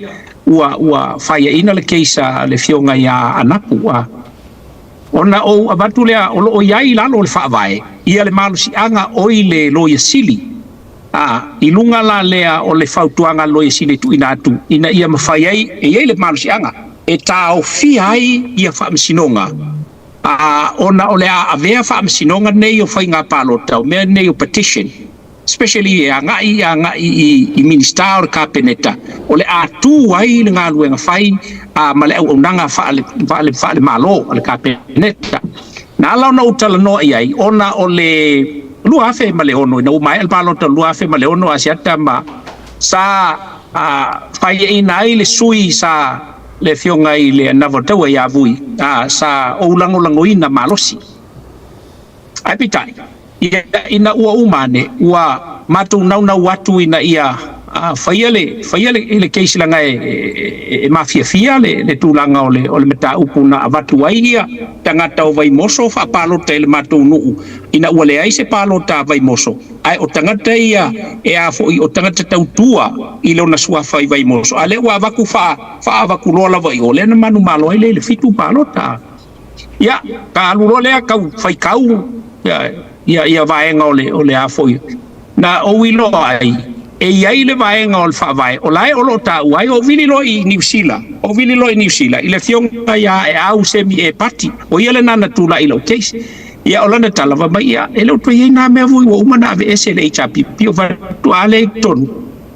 ua, ua faiaina le case a le afioga ia Anapu. A, Ona ou avatu lea o lo o i ai i lalo o le Faavae ia le malosiaga o i le Loia Sili, a i luga la lea o le fautuaga a le Loia Sili e tuuina atu ina ia mafai ai e i ai le malosiaga e taofia ai ia faamasinoga, a ona o le a avea faamasinoga nei o faiga palota, o mea nei o petition, especially e agai agai i Minisita o le Kapeneta, o le a tu ai le galuega fai ma le auaunaga faale-Malo a le Kapeneta. Na ala ona ou talanoa i ai, ona o le 2006, ina ua maea le palota o le 2006 Asiata ma sa faiaina ai le sui sa le afioga i le Navataua ia Vui, sa ou lagolagoina malosi. Ae peitai, ia, ina ua uma ane, ua matou naunau atu ina ia faia le faia le, le case leaga e mafiafia le tulaga o le mataupu na avatu ai ia tagata o Vaimoso faapalota i le matou nuu ina ua leai se palota a Vaimoso, ae o tagata ia e a foi o tagata tautua i lona suafa i Vaimoso, a lea ua avatu faaavaku loa lava i o lea na manumalo ai le i le fitu palota. Ia, ka alu loa lea tau faitau ia vaega o le a foi na ou iloa ai e i ai le vaega o le Faavae o lae o lo o taua ai. O vili loa i Niu Sila, o vili loa i Niu Sila i le afioga ia Eau Semi e Pati, o ia lena na tulai i lau case. Ia, o lana tala fai mai, ia, e le o toe i ai nā mea foi, ua uma na aveese le HRPP o faatoa lea i totonu.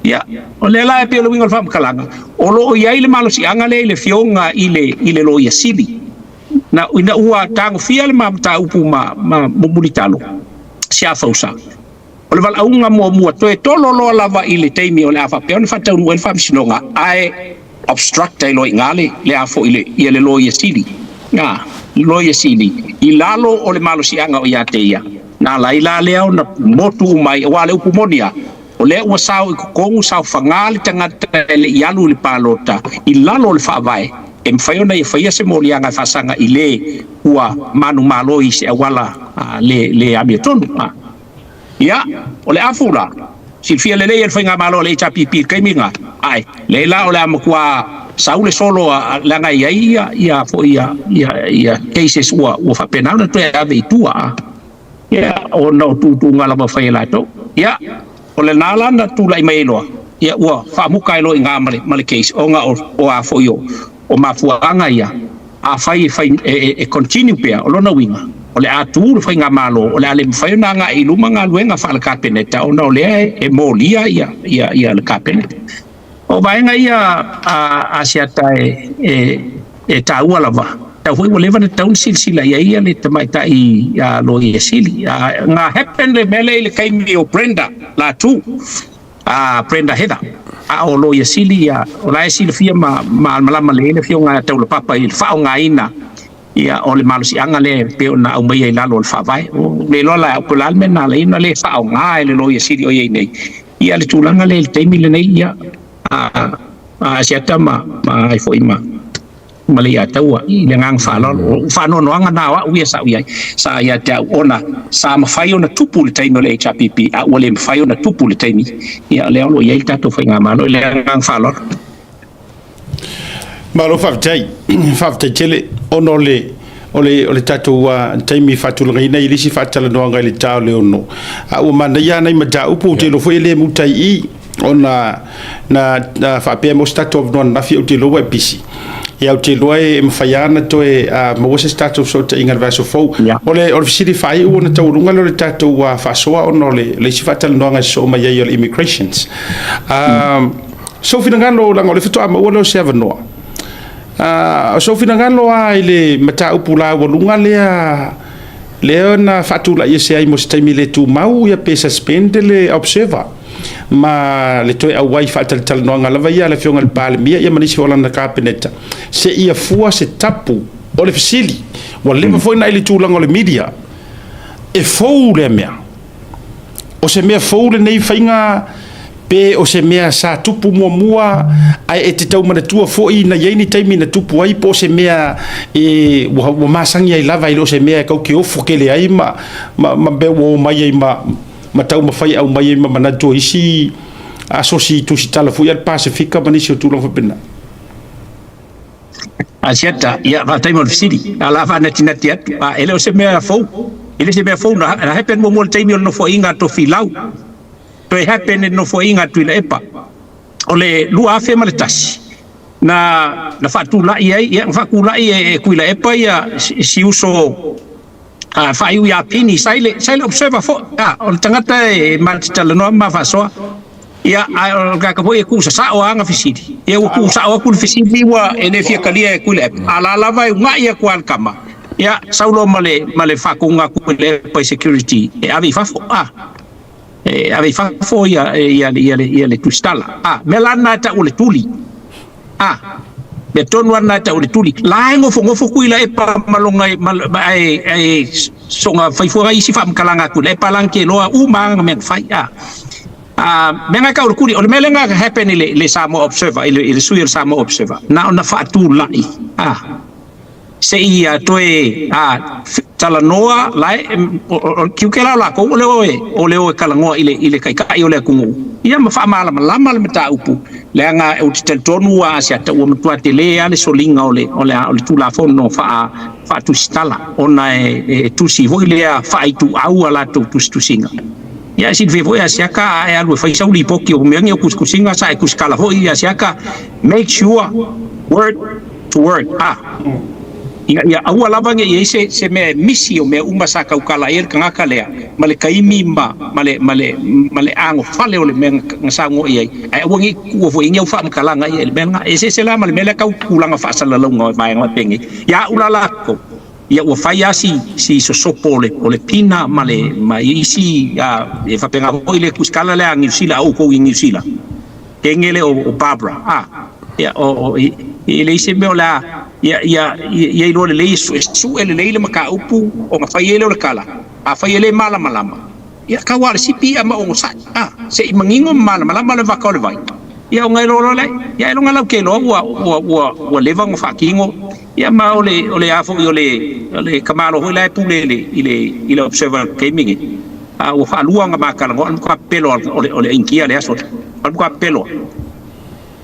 Ia, o lea la e pei o le uiga o le faamatalaga, o lo o i ai le malosiaga lea i le afioga i le Loia Sili. Na ina ua tagofia le mataupu ma Mulitalo Siafausa, o le valaauga muamua toe tolo loa lava i le taimi o le a faapea ona faataunuu ai le faamasinoga, ae obstruct ai loa i ina le a foi le ia le Loia Sili. Na, Loia Sili i lalo o le malosiaga o ia te ia, na ala ai la lea ona motu uma ai, aua o le upu moni lava, o lea ua sao i totonu, saofaga le tagata e le i alu i le palota i lalo o le Faavae, e mafai ona ia faia se moliaga e faasaga i le ua manumalo i se auala le amiotonu. Ia, o le afu la, silafia lelei e le faigamalo a le HRPP i le taimi lena, ae lea la o le a matua sau le solo leaga e i ai ia foi ia cases ua faapena ona toe ave i tua. Ia, ona o tutuga lava fai e latou. Ia, o lena la na tulai mai ai loa, ia ua faamuta ai loa i ina ma le case ona o a foi o mafuaaga ia. Afai e fai e continue pea, o lona uiga o le a tu le faigamalo, o le a le mafai ona agai i luma galuega faale-Kapeneta ona o lea e molia ia le Kapeneta. O vaega ia a Asiata e taua lava. Tau foi ua leva ona tatau ona silasila i ai ia le tamaitai Loia Sili. Na happen le mea lea i le taimi o Brenda Latu, Brenda Heather. A o Loia Sili ia, o la e silafia ma malamalama lelei le afioga ia Taulapapa i le faaaogaina ia o le malosiaga lea e pei ona aumaia i lalo o le Faavae. O le iloa la po o le a le mea na ala ai ona le faaaoga e le Loia Sili o i ai nei ia le tulaga lea i le taimi lenei ia a Asiata ma ai foi ma le Iataua i le agaga faaaloalo. O faanoanoaga na o au ia sa ou i ai, sa ia te au ona sa mafai ona tupu le taimi o le HRPP, a ua le mafai ona tupu le taimi ia lea o lo o i ai le tatou faigamalo i le agaga faaaloalo. Malo faafetai, faafetai tele ona o le tatou taimi faatulagaina i le isi faatalanoaga i le ta o le 6. A ua manaia nai mataupu ou te iloa foi e le muta i i ona na faapea mo se tatou avanoa ananafi, ou te iloa ua e pisi. Ia, ou te iloa e mafai lava ona toe maua se tatou fesootaiga i le vaiaso fou. O le fesili faaiu ona taualuga lea o le tatou faasoa ona o le isi faatalanoaga e sosoo mai ai o le immigrations. Sou finagalo, leaga o le faatoa maua lea o se avanoa. O sou finagalo lava i le mataupu laualuga lea na faatulai ese ai mo se taimi le tumau ia pe suspend le observer ma le toe auai faatalatalanoaga lava ia a le afioga i le Palemia ia ma nisi o lana Kapeneta se ia fua se tapu. O le fesili ua leva foi na i le tulaga o le media e fou lea mea, o se mea fou lenei faiga pe o se mea sa tupu muamua, ae e te tau manatua foi na i ai ni taimi na tupu ai, po o se mea e ua masani ai lava, e le o se mea e tau ke ofo tele ai ma mea ua o mai ai ma taumafai e aumai ai ma manatu o isi asosi tusitala foi a le Pasefika ma nisi o tulaga faapena. Asiata, ia, faafetai mo le fesili. A o le a faanatinati atu, a e le o se mea fou. E le o se mea fou na, na happen muamua i le taimi o le Nofoaiga a Tofilau. Toe happen i le Nofoaiga a Tuilaepa. O le 2001, na, na faatulai ai, ia, na faatulai e, e Tuilaepa ia si, si uso a, faaiu ia Pini, sa i le, sa i le observer foi. A, o le tagata e ma te talanoa ma faasoa. Ia, ae o le tagata foi e tuusasao lava ana fesili. Ia, ua tuusao atu le fesili ua e le fia talia e Tuilaepa. A la lava e una'i atu lava le tama, ia, sau loa ma le, ma le faatonuga a Tuilaepa i security e ave i fafo, a, e ave i fafo ia, ia, ia, ia, ia le tusitala. A, mea la lena e tau o le tuli. A, mea tonu lava lena e tau o le tuli. La e nofonofo Tuilaepa ma lona, ma, ma, ae, ae soona fai fua isi faamatalaga a Tuilaepa la na te iloa uma lava ana mea na fai. A, a, mea na e tau o le tuli. O le mea lea na happen i le, le Samoa Observer, i le, i le sui o le Samoa Observer, na ona faatulai, a, se i toe a, talanoa la e, o le tiute la o lakou o le o e, o le o e talanoa i le, i le Taitai o le atunuu, ia ma faamalamalama le mataupu, leaga ou te talitonu ua Asiata ua matua tele lava le soliga o le, o le, o le Tulafono faa, faatusitala, ona e, e tusi foi lea faaituau a latou tusitusiga. Ia e silafia foi Asiata a e alu e fai sau lipoti o mea nei o tusitusiga sa e tusitala foi Asiata, make sure word to word a ina ia aua lava ne i ai se, se mea e misi o mea uma sa tautala ai le tagata lea ma le taimi ma, ma le, ma le, ma le agofale o le mea na saunoa i ai, ae aua ne i tuua foi i ai ni au faamatalaga ia i le mea lena. E eseese la ma le mea lea tau tulaga faasalalauga o vaega faapenei. Ia au la latou, ia ua fai lava si, si sosopo o le, o le pina ma le, ma isi, a, e faapena foi le tusitala lea a Niu Sila, a outou i Niu Sila. Kengele o, o Barbara, a, ia, o, o, i, e leai se mea o le a, ia, ia, ia iloa lelei, e sue lelei le mataupu ona fai ai lea o le tala. Afai e le malamalama, ia, tau lava o le sipi i'a ma onosai, a, se i manino ma malamalama le vaka o le vai, ia ona e loa lea, ia ailoga lau ke iloa ua, ua, ua, ua leva ona faatino, ia ma o le, o le a foi o le, o le tamaloa foi la e pule i le, i le, i le Observer i le taimi nei. A ua faalua ona ma talanoa, o le matua pelo o le, o le Initia i le aso lea. O le matua pelo lava.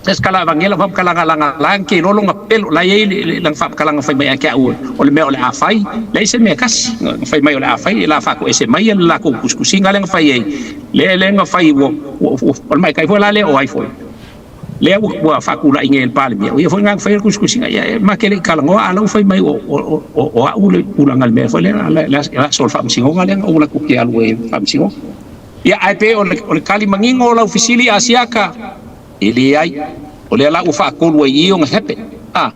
Se kala vagela faamatalaga laga la ke iloa lona pelo la e i ai le lana faamatalaga fai mai ia te au o le mea o le a fai, leai se mea e tasi na fai mai o le a fai, e la faatoese mai le latou tusitusiga lea na fai ai, lea lea na fai ua, ua, ua, o le maitai foi la lea o ai foi lea ua, ua faatulai nei e le Palemia, o ia foi lena na faia le tusitusiga, ia e ma te le i talanoa a o la ua fai mai o, o, o, o au le tulaga i le mea foi lea, le, le aso o le faamasinoga lea na ou alu atu ou te alu ai i le faamasinoga. Ia, ae pei o le, o le tali manino o lau fesili, Asiata, e leai. O lea la ua faatolu ai i i ona happen. A,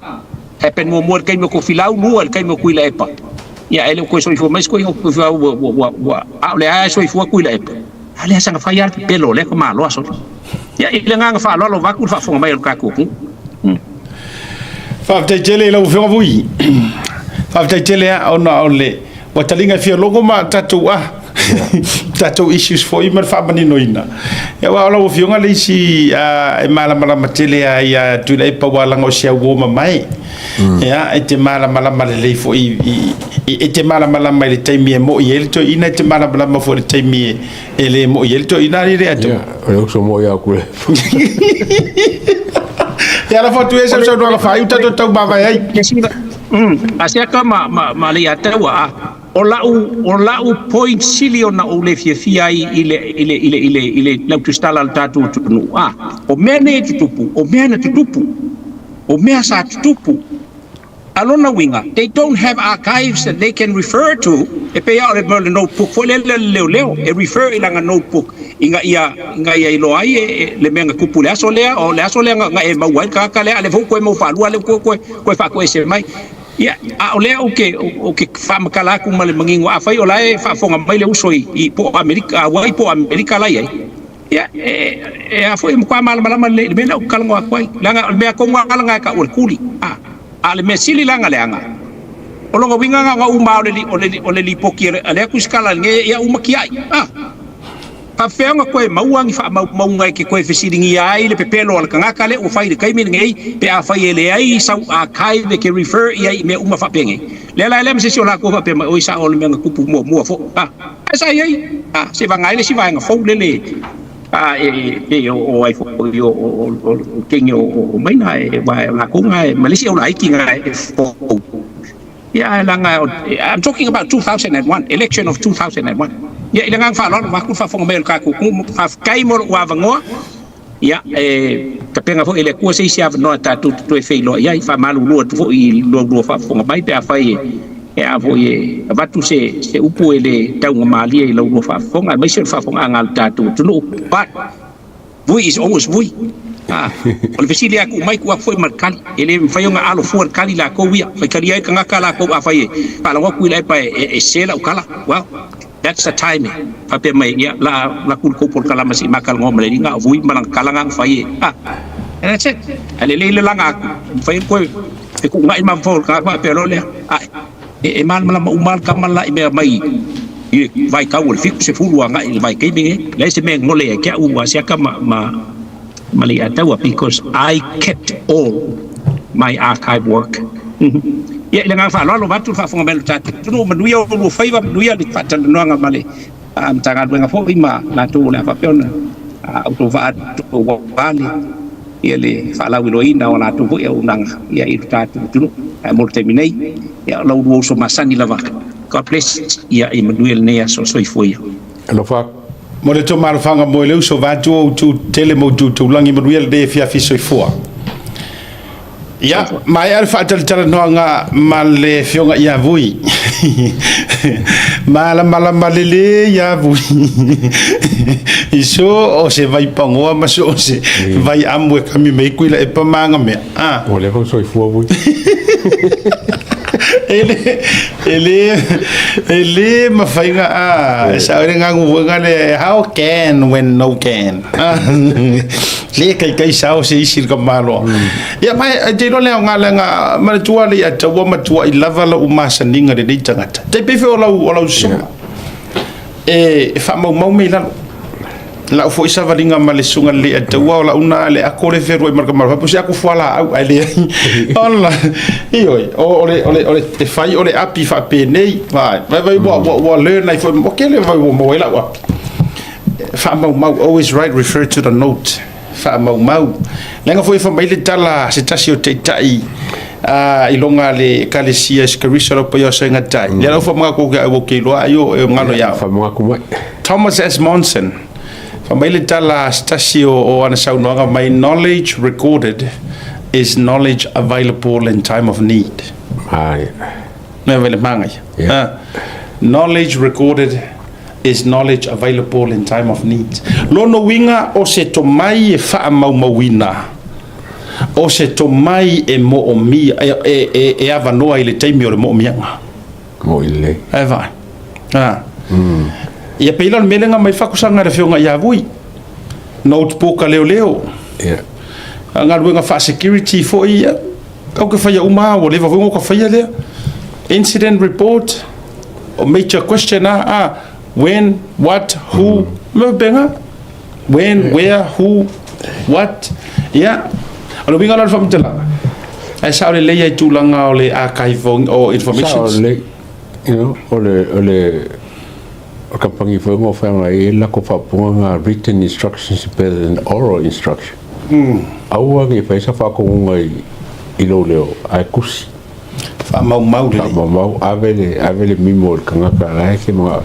happen muamua i le taimi o Tofilau, lua i le taimi o Tuilaepa. Ia, ae le o toe soifua mai si toeaina o Tofilau, ua, ua, ua, ua, a o lea lava e soifua Tuilaepa. A lea saga fai lava le pepelo o lea tamaloa sole. Ia, i le agaga faaaloalo vaeatu le faafofoga mai a lo tatou atunuu. Faafetai tele i lau Afioga Vui. Faafetai tele lava ona o le ua taliga e fia logo ma tatou a tatou issues foi ma le faamaninoina. Ia aua o lau Afioga le isi e malamalama tele lava ia Tuilaepa aua leaga o si au uo mamae. Ia e te malamalama lelei foi e te malamalama i le taimi e mo'i ai le toeaina, e te malamalama foi i le taimi e le mo'i ai le toeaina alii le ato. Ia, o le uso mo'i a Tuilaepa. Ia lafo atu ia sau saunoaga faaiu tatou tau mavae ai. Asiata ma, ma, ma Leiataua, a, o la'u, o la'u point sili ona ou le fiafia ai i le, i le, i le, i le, i le lautusitala a le tatou atunuu, a, o mea nei e tutupu, o mea na tutupu, o mea sa tutupu. A lona uiga, they don't have archives that they can refer to, e pei lava o le mea o le notebook foi lele a le leoleo, e refer i lana notebook ina ia, ina ia iloa ai e, le mea na tupu i le aso lea, o le aso lea na, na e maua ai le tagata lea, a o lea foi ua toe maua faalua, lea ua toe, toe, toe faatoese mai. Ia, a o lea ou te, ou te faamatala atu ma le manino, afai o la e faafofoga mai le uso i, i po o Amerika, Hawaii po o Amerika la e i ai, ia, e, e a foi e matua malamalama lelei i le mea lea ou te talanoa atu ai, leaga o le mea tonu lava lena e tau o le tuli, a, a o le mea sili la ona leaga, o lona uiga na ona uma lava o le, o le, o le lipoti a lea tusitala lenei, ia uma tiai, a. Faapefea ona toe maua ni faamaumauga e te toe fesiligia ai le pepelo a le tagata lea ua fai i le taimi lenei pe afai e leai sau archive e te refer i ai i mea uma faapenei? Lea la e leai ma se isi o latou faapea mai, oi sao le mea na tupu muamua foi. A, ae sa i ai, a, se i vagana ai le isi vaega fou lele. A e pei o ai foi o kenge o Maina e wa e lakou nga e ma le isi au laiti nga e fou. Ia e laga I'm talking about 2001, election of 2001. Ia i le agaga faaaloalo vaeatu le faafofoga mai o le tatou atunuu, faafetai mo lou avanoa. Ia e tapena foi e le Atua se isi avanoa tatou te toe feiloai ai. Faamalulu atu foi i lo oulua faafofoga mai pe afai e a foi e avatu se upu e le taugamalie i la oulua faafofoga aemaise o le faafofogaaga a le tatou atunuu. But Vui is always Vui. A o le fesili lava e tuu mai, tuu atu foi ma le tali. E le mafai ona alo fua le tali latou ia. Faitalia ai le tagata latou afai e faalogo atu i le epa e sese lau tala. Well, that's the time e faapea mai ai, ia, la la tu le tou polokalama se i ma talanoa ma le alii na o Vui ma lana tala na na fai e. A, and that's it. Ae lelei le laga atu, e mafai ona toe fetuunai le mafaufau o le tagata faapea loa lea, ae E malamalama uma lava le tama la i mea mai i le vaitau o le 70 agai i le vaitaimi lenei. Leai se mea e gole ia te au ua asiata ma, ma, ma le Iataua because I kept all my archive work. Ia, i le agaga faaaloalo, vaeatu le faafofoga mai a lo tatou atunuu, manuia oulua faiva, manuia le faatalanoaga ma le Matagaluega foi ma latou o le a faapea ona outou faaatoa le ia le faalauiloaina o a latou foi auaunaga ia i lo tatou atunuu. Ae mo le taimi nei, ia o la ulua uso masani lava. God bless, ia ia manuia lenei aso. Soifua ia. Alofa. Mo le tou malofaga mo le uso vaeatu o outou tele ma outou taulagi manuia lenei afiafi soifua. Ia, maea le faatalatalanoaga ma le afioga ia Vui. Malamalama lelei ia Vui. I so o se vaipagoa ma so o se vai amu e kami mai kui la e pamanga mea. Ah. Ua leva ona soifua Vui. E le, e le, e le mafai na, ah, e sao le gagu le, how can when no can. Ah. Le kaikai sao se isi le kamaloa. Ia mai e te iloa le aoga leaga manatua le ia taua matua i lava lau masaniga lenei tagata. Tai pei foi o lau o lau susuga. E faamaumau mea i lalo. Lau foi savaliga ma le susuga le ia taua o lau na le ako le fealuai ma le kamaloa. Faapea se ako fualaau ae leai. Ola. Ioe, o le o le o le e fai o le api faapenei. Vai, vai vai ua ua ua learn ai foi. O kele vai ua maua ai lau api. Faamaumau, always write, refer to the note. Faamaumau. Leaga foi e fai mai le tala a se tasi o taitai i loga le Ekalesia i Keriso lau paia o Saingatai. Lea lau faamagatu atu ia au ke iloa ai o e ngalo ia. Faamagatu mai. Thomas S. Monson. Fai mai le tala a se tasi o ana saunoaga mai, knowledge recorded is knowledge available in time of need. Ai. Mea vai le mangai. Yeah. Knowledge recorded is knowledge available in time of need. Lona uiga o se tomai e faamaumauina, o se tomai e moomia, e avanoa i le taimi o le moomiaga. Moi lelei. Ae vaai. A. Ia pei la o le mea lea na aumai fakusaga e le Afioga ia Vui. Notebook a leoleo. Yeah. Galuega faa-security foi ia. Ou te faia uma lava, ua leva foi ona ou faia lea. Incident report, o major question a, a when, what, who, mea faapena. When, where, who, what, ia. O le uiga la o le faamatalaga, ae sao lelei lava i tulaga o le archive o informations. Sao lelei, you know, o le, o le, o le kamupani foi ma o feagai ai le latou faaupuga na written instructions is better than oral instruction. Aua ne i fai sa faatonuga i lou leo, ae tusi. Faamaumau lelei. Faamaumau, ave le, ave le mimo i le tagata la e te manao.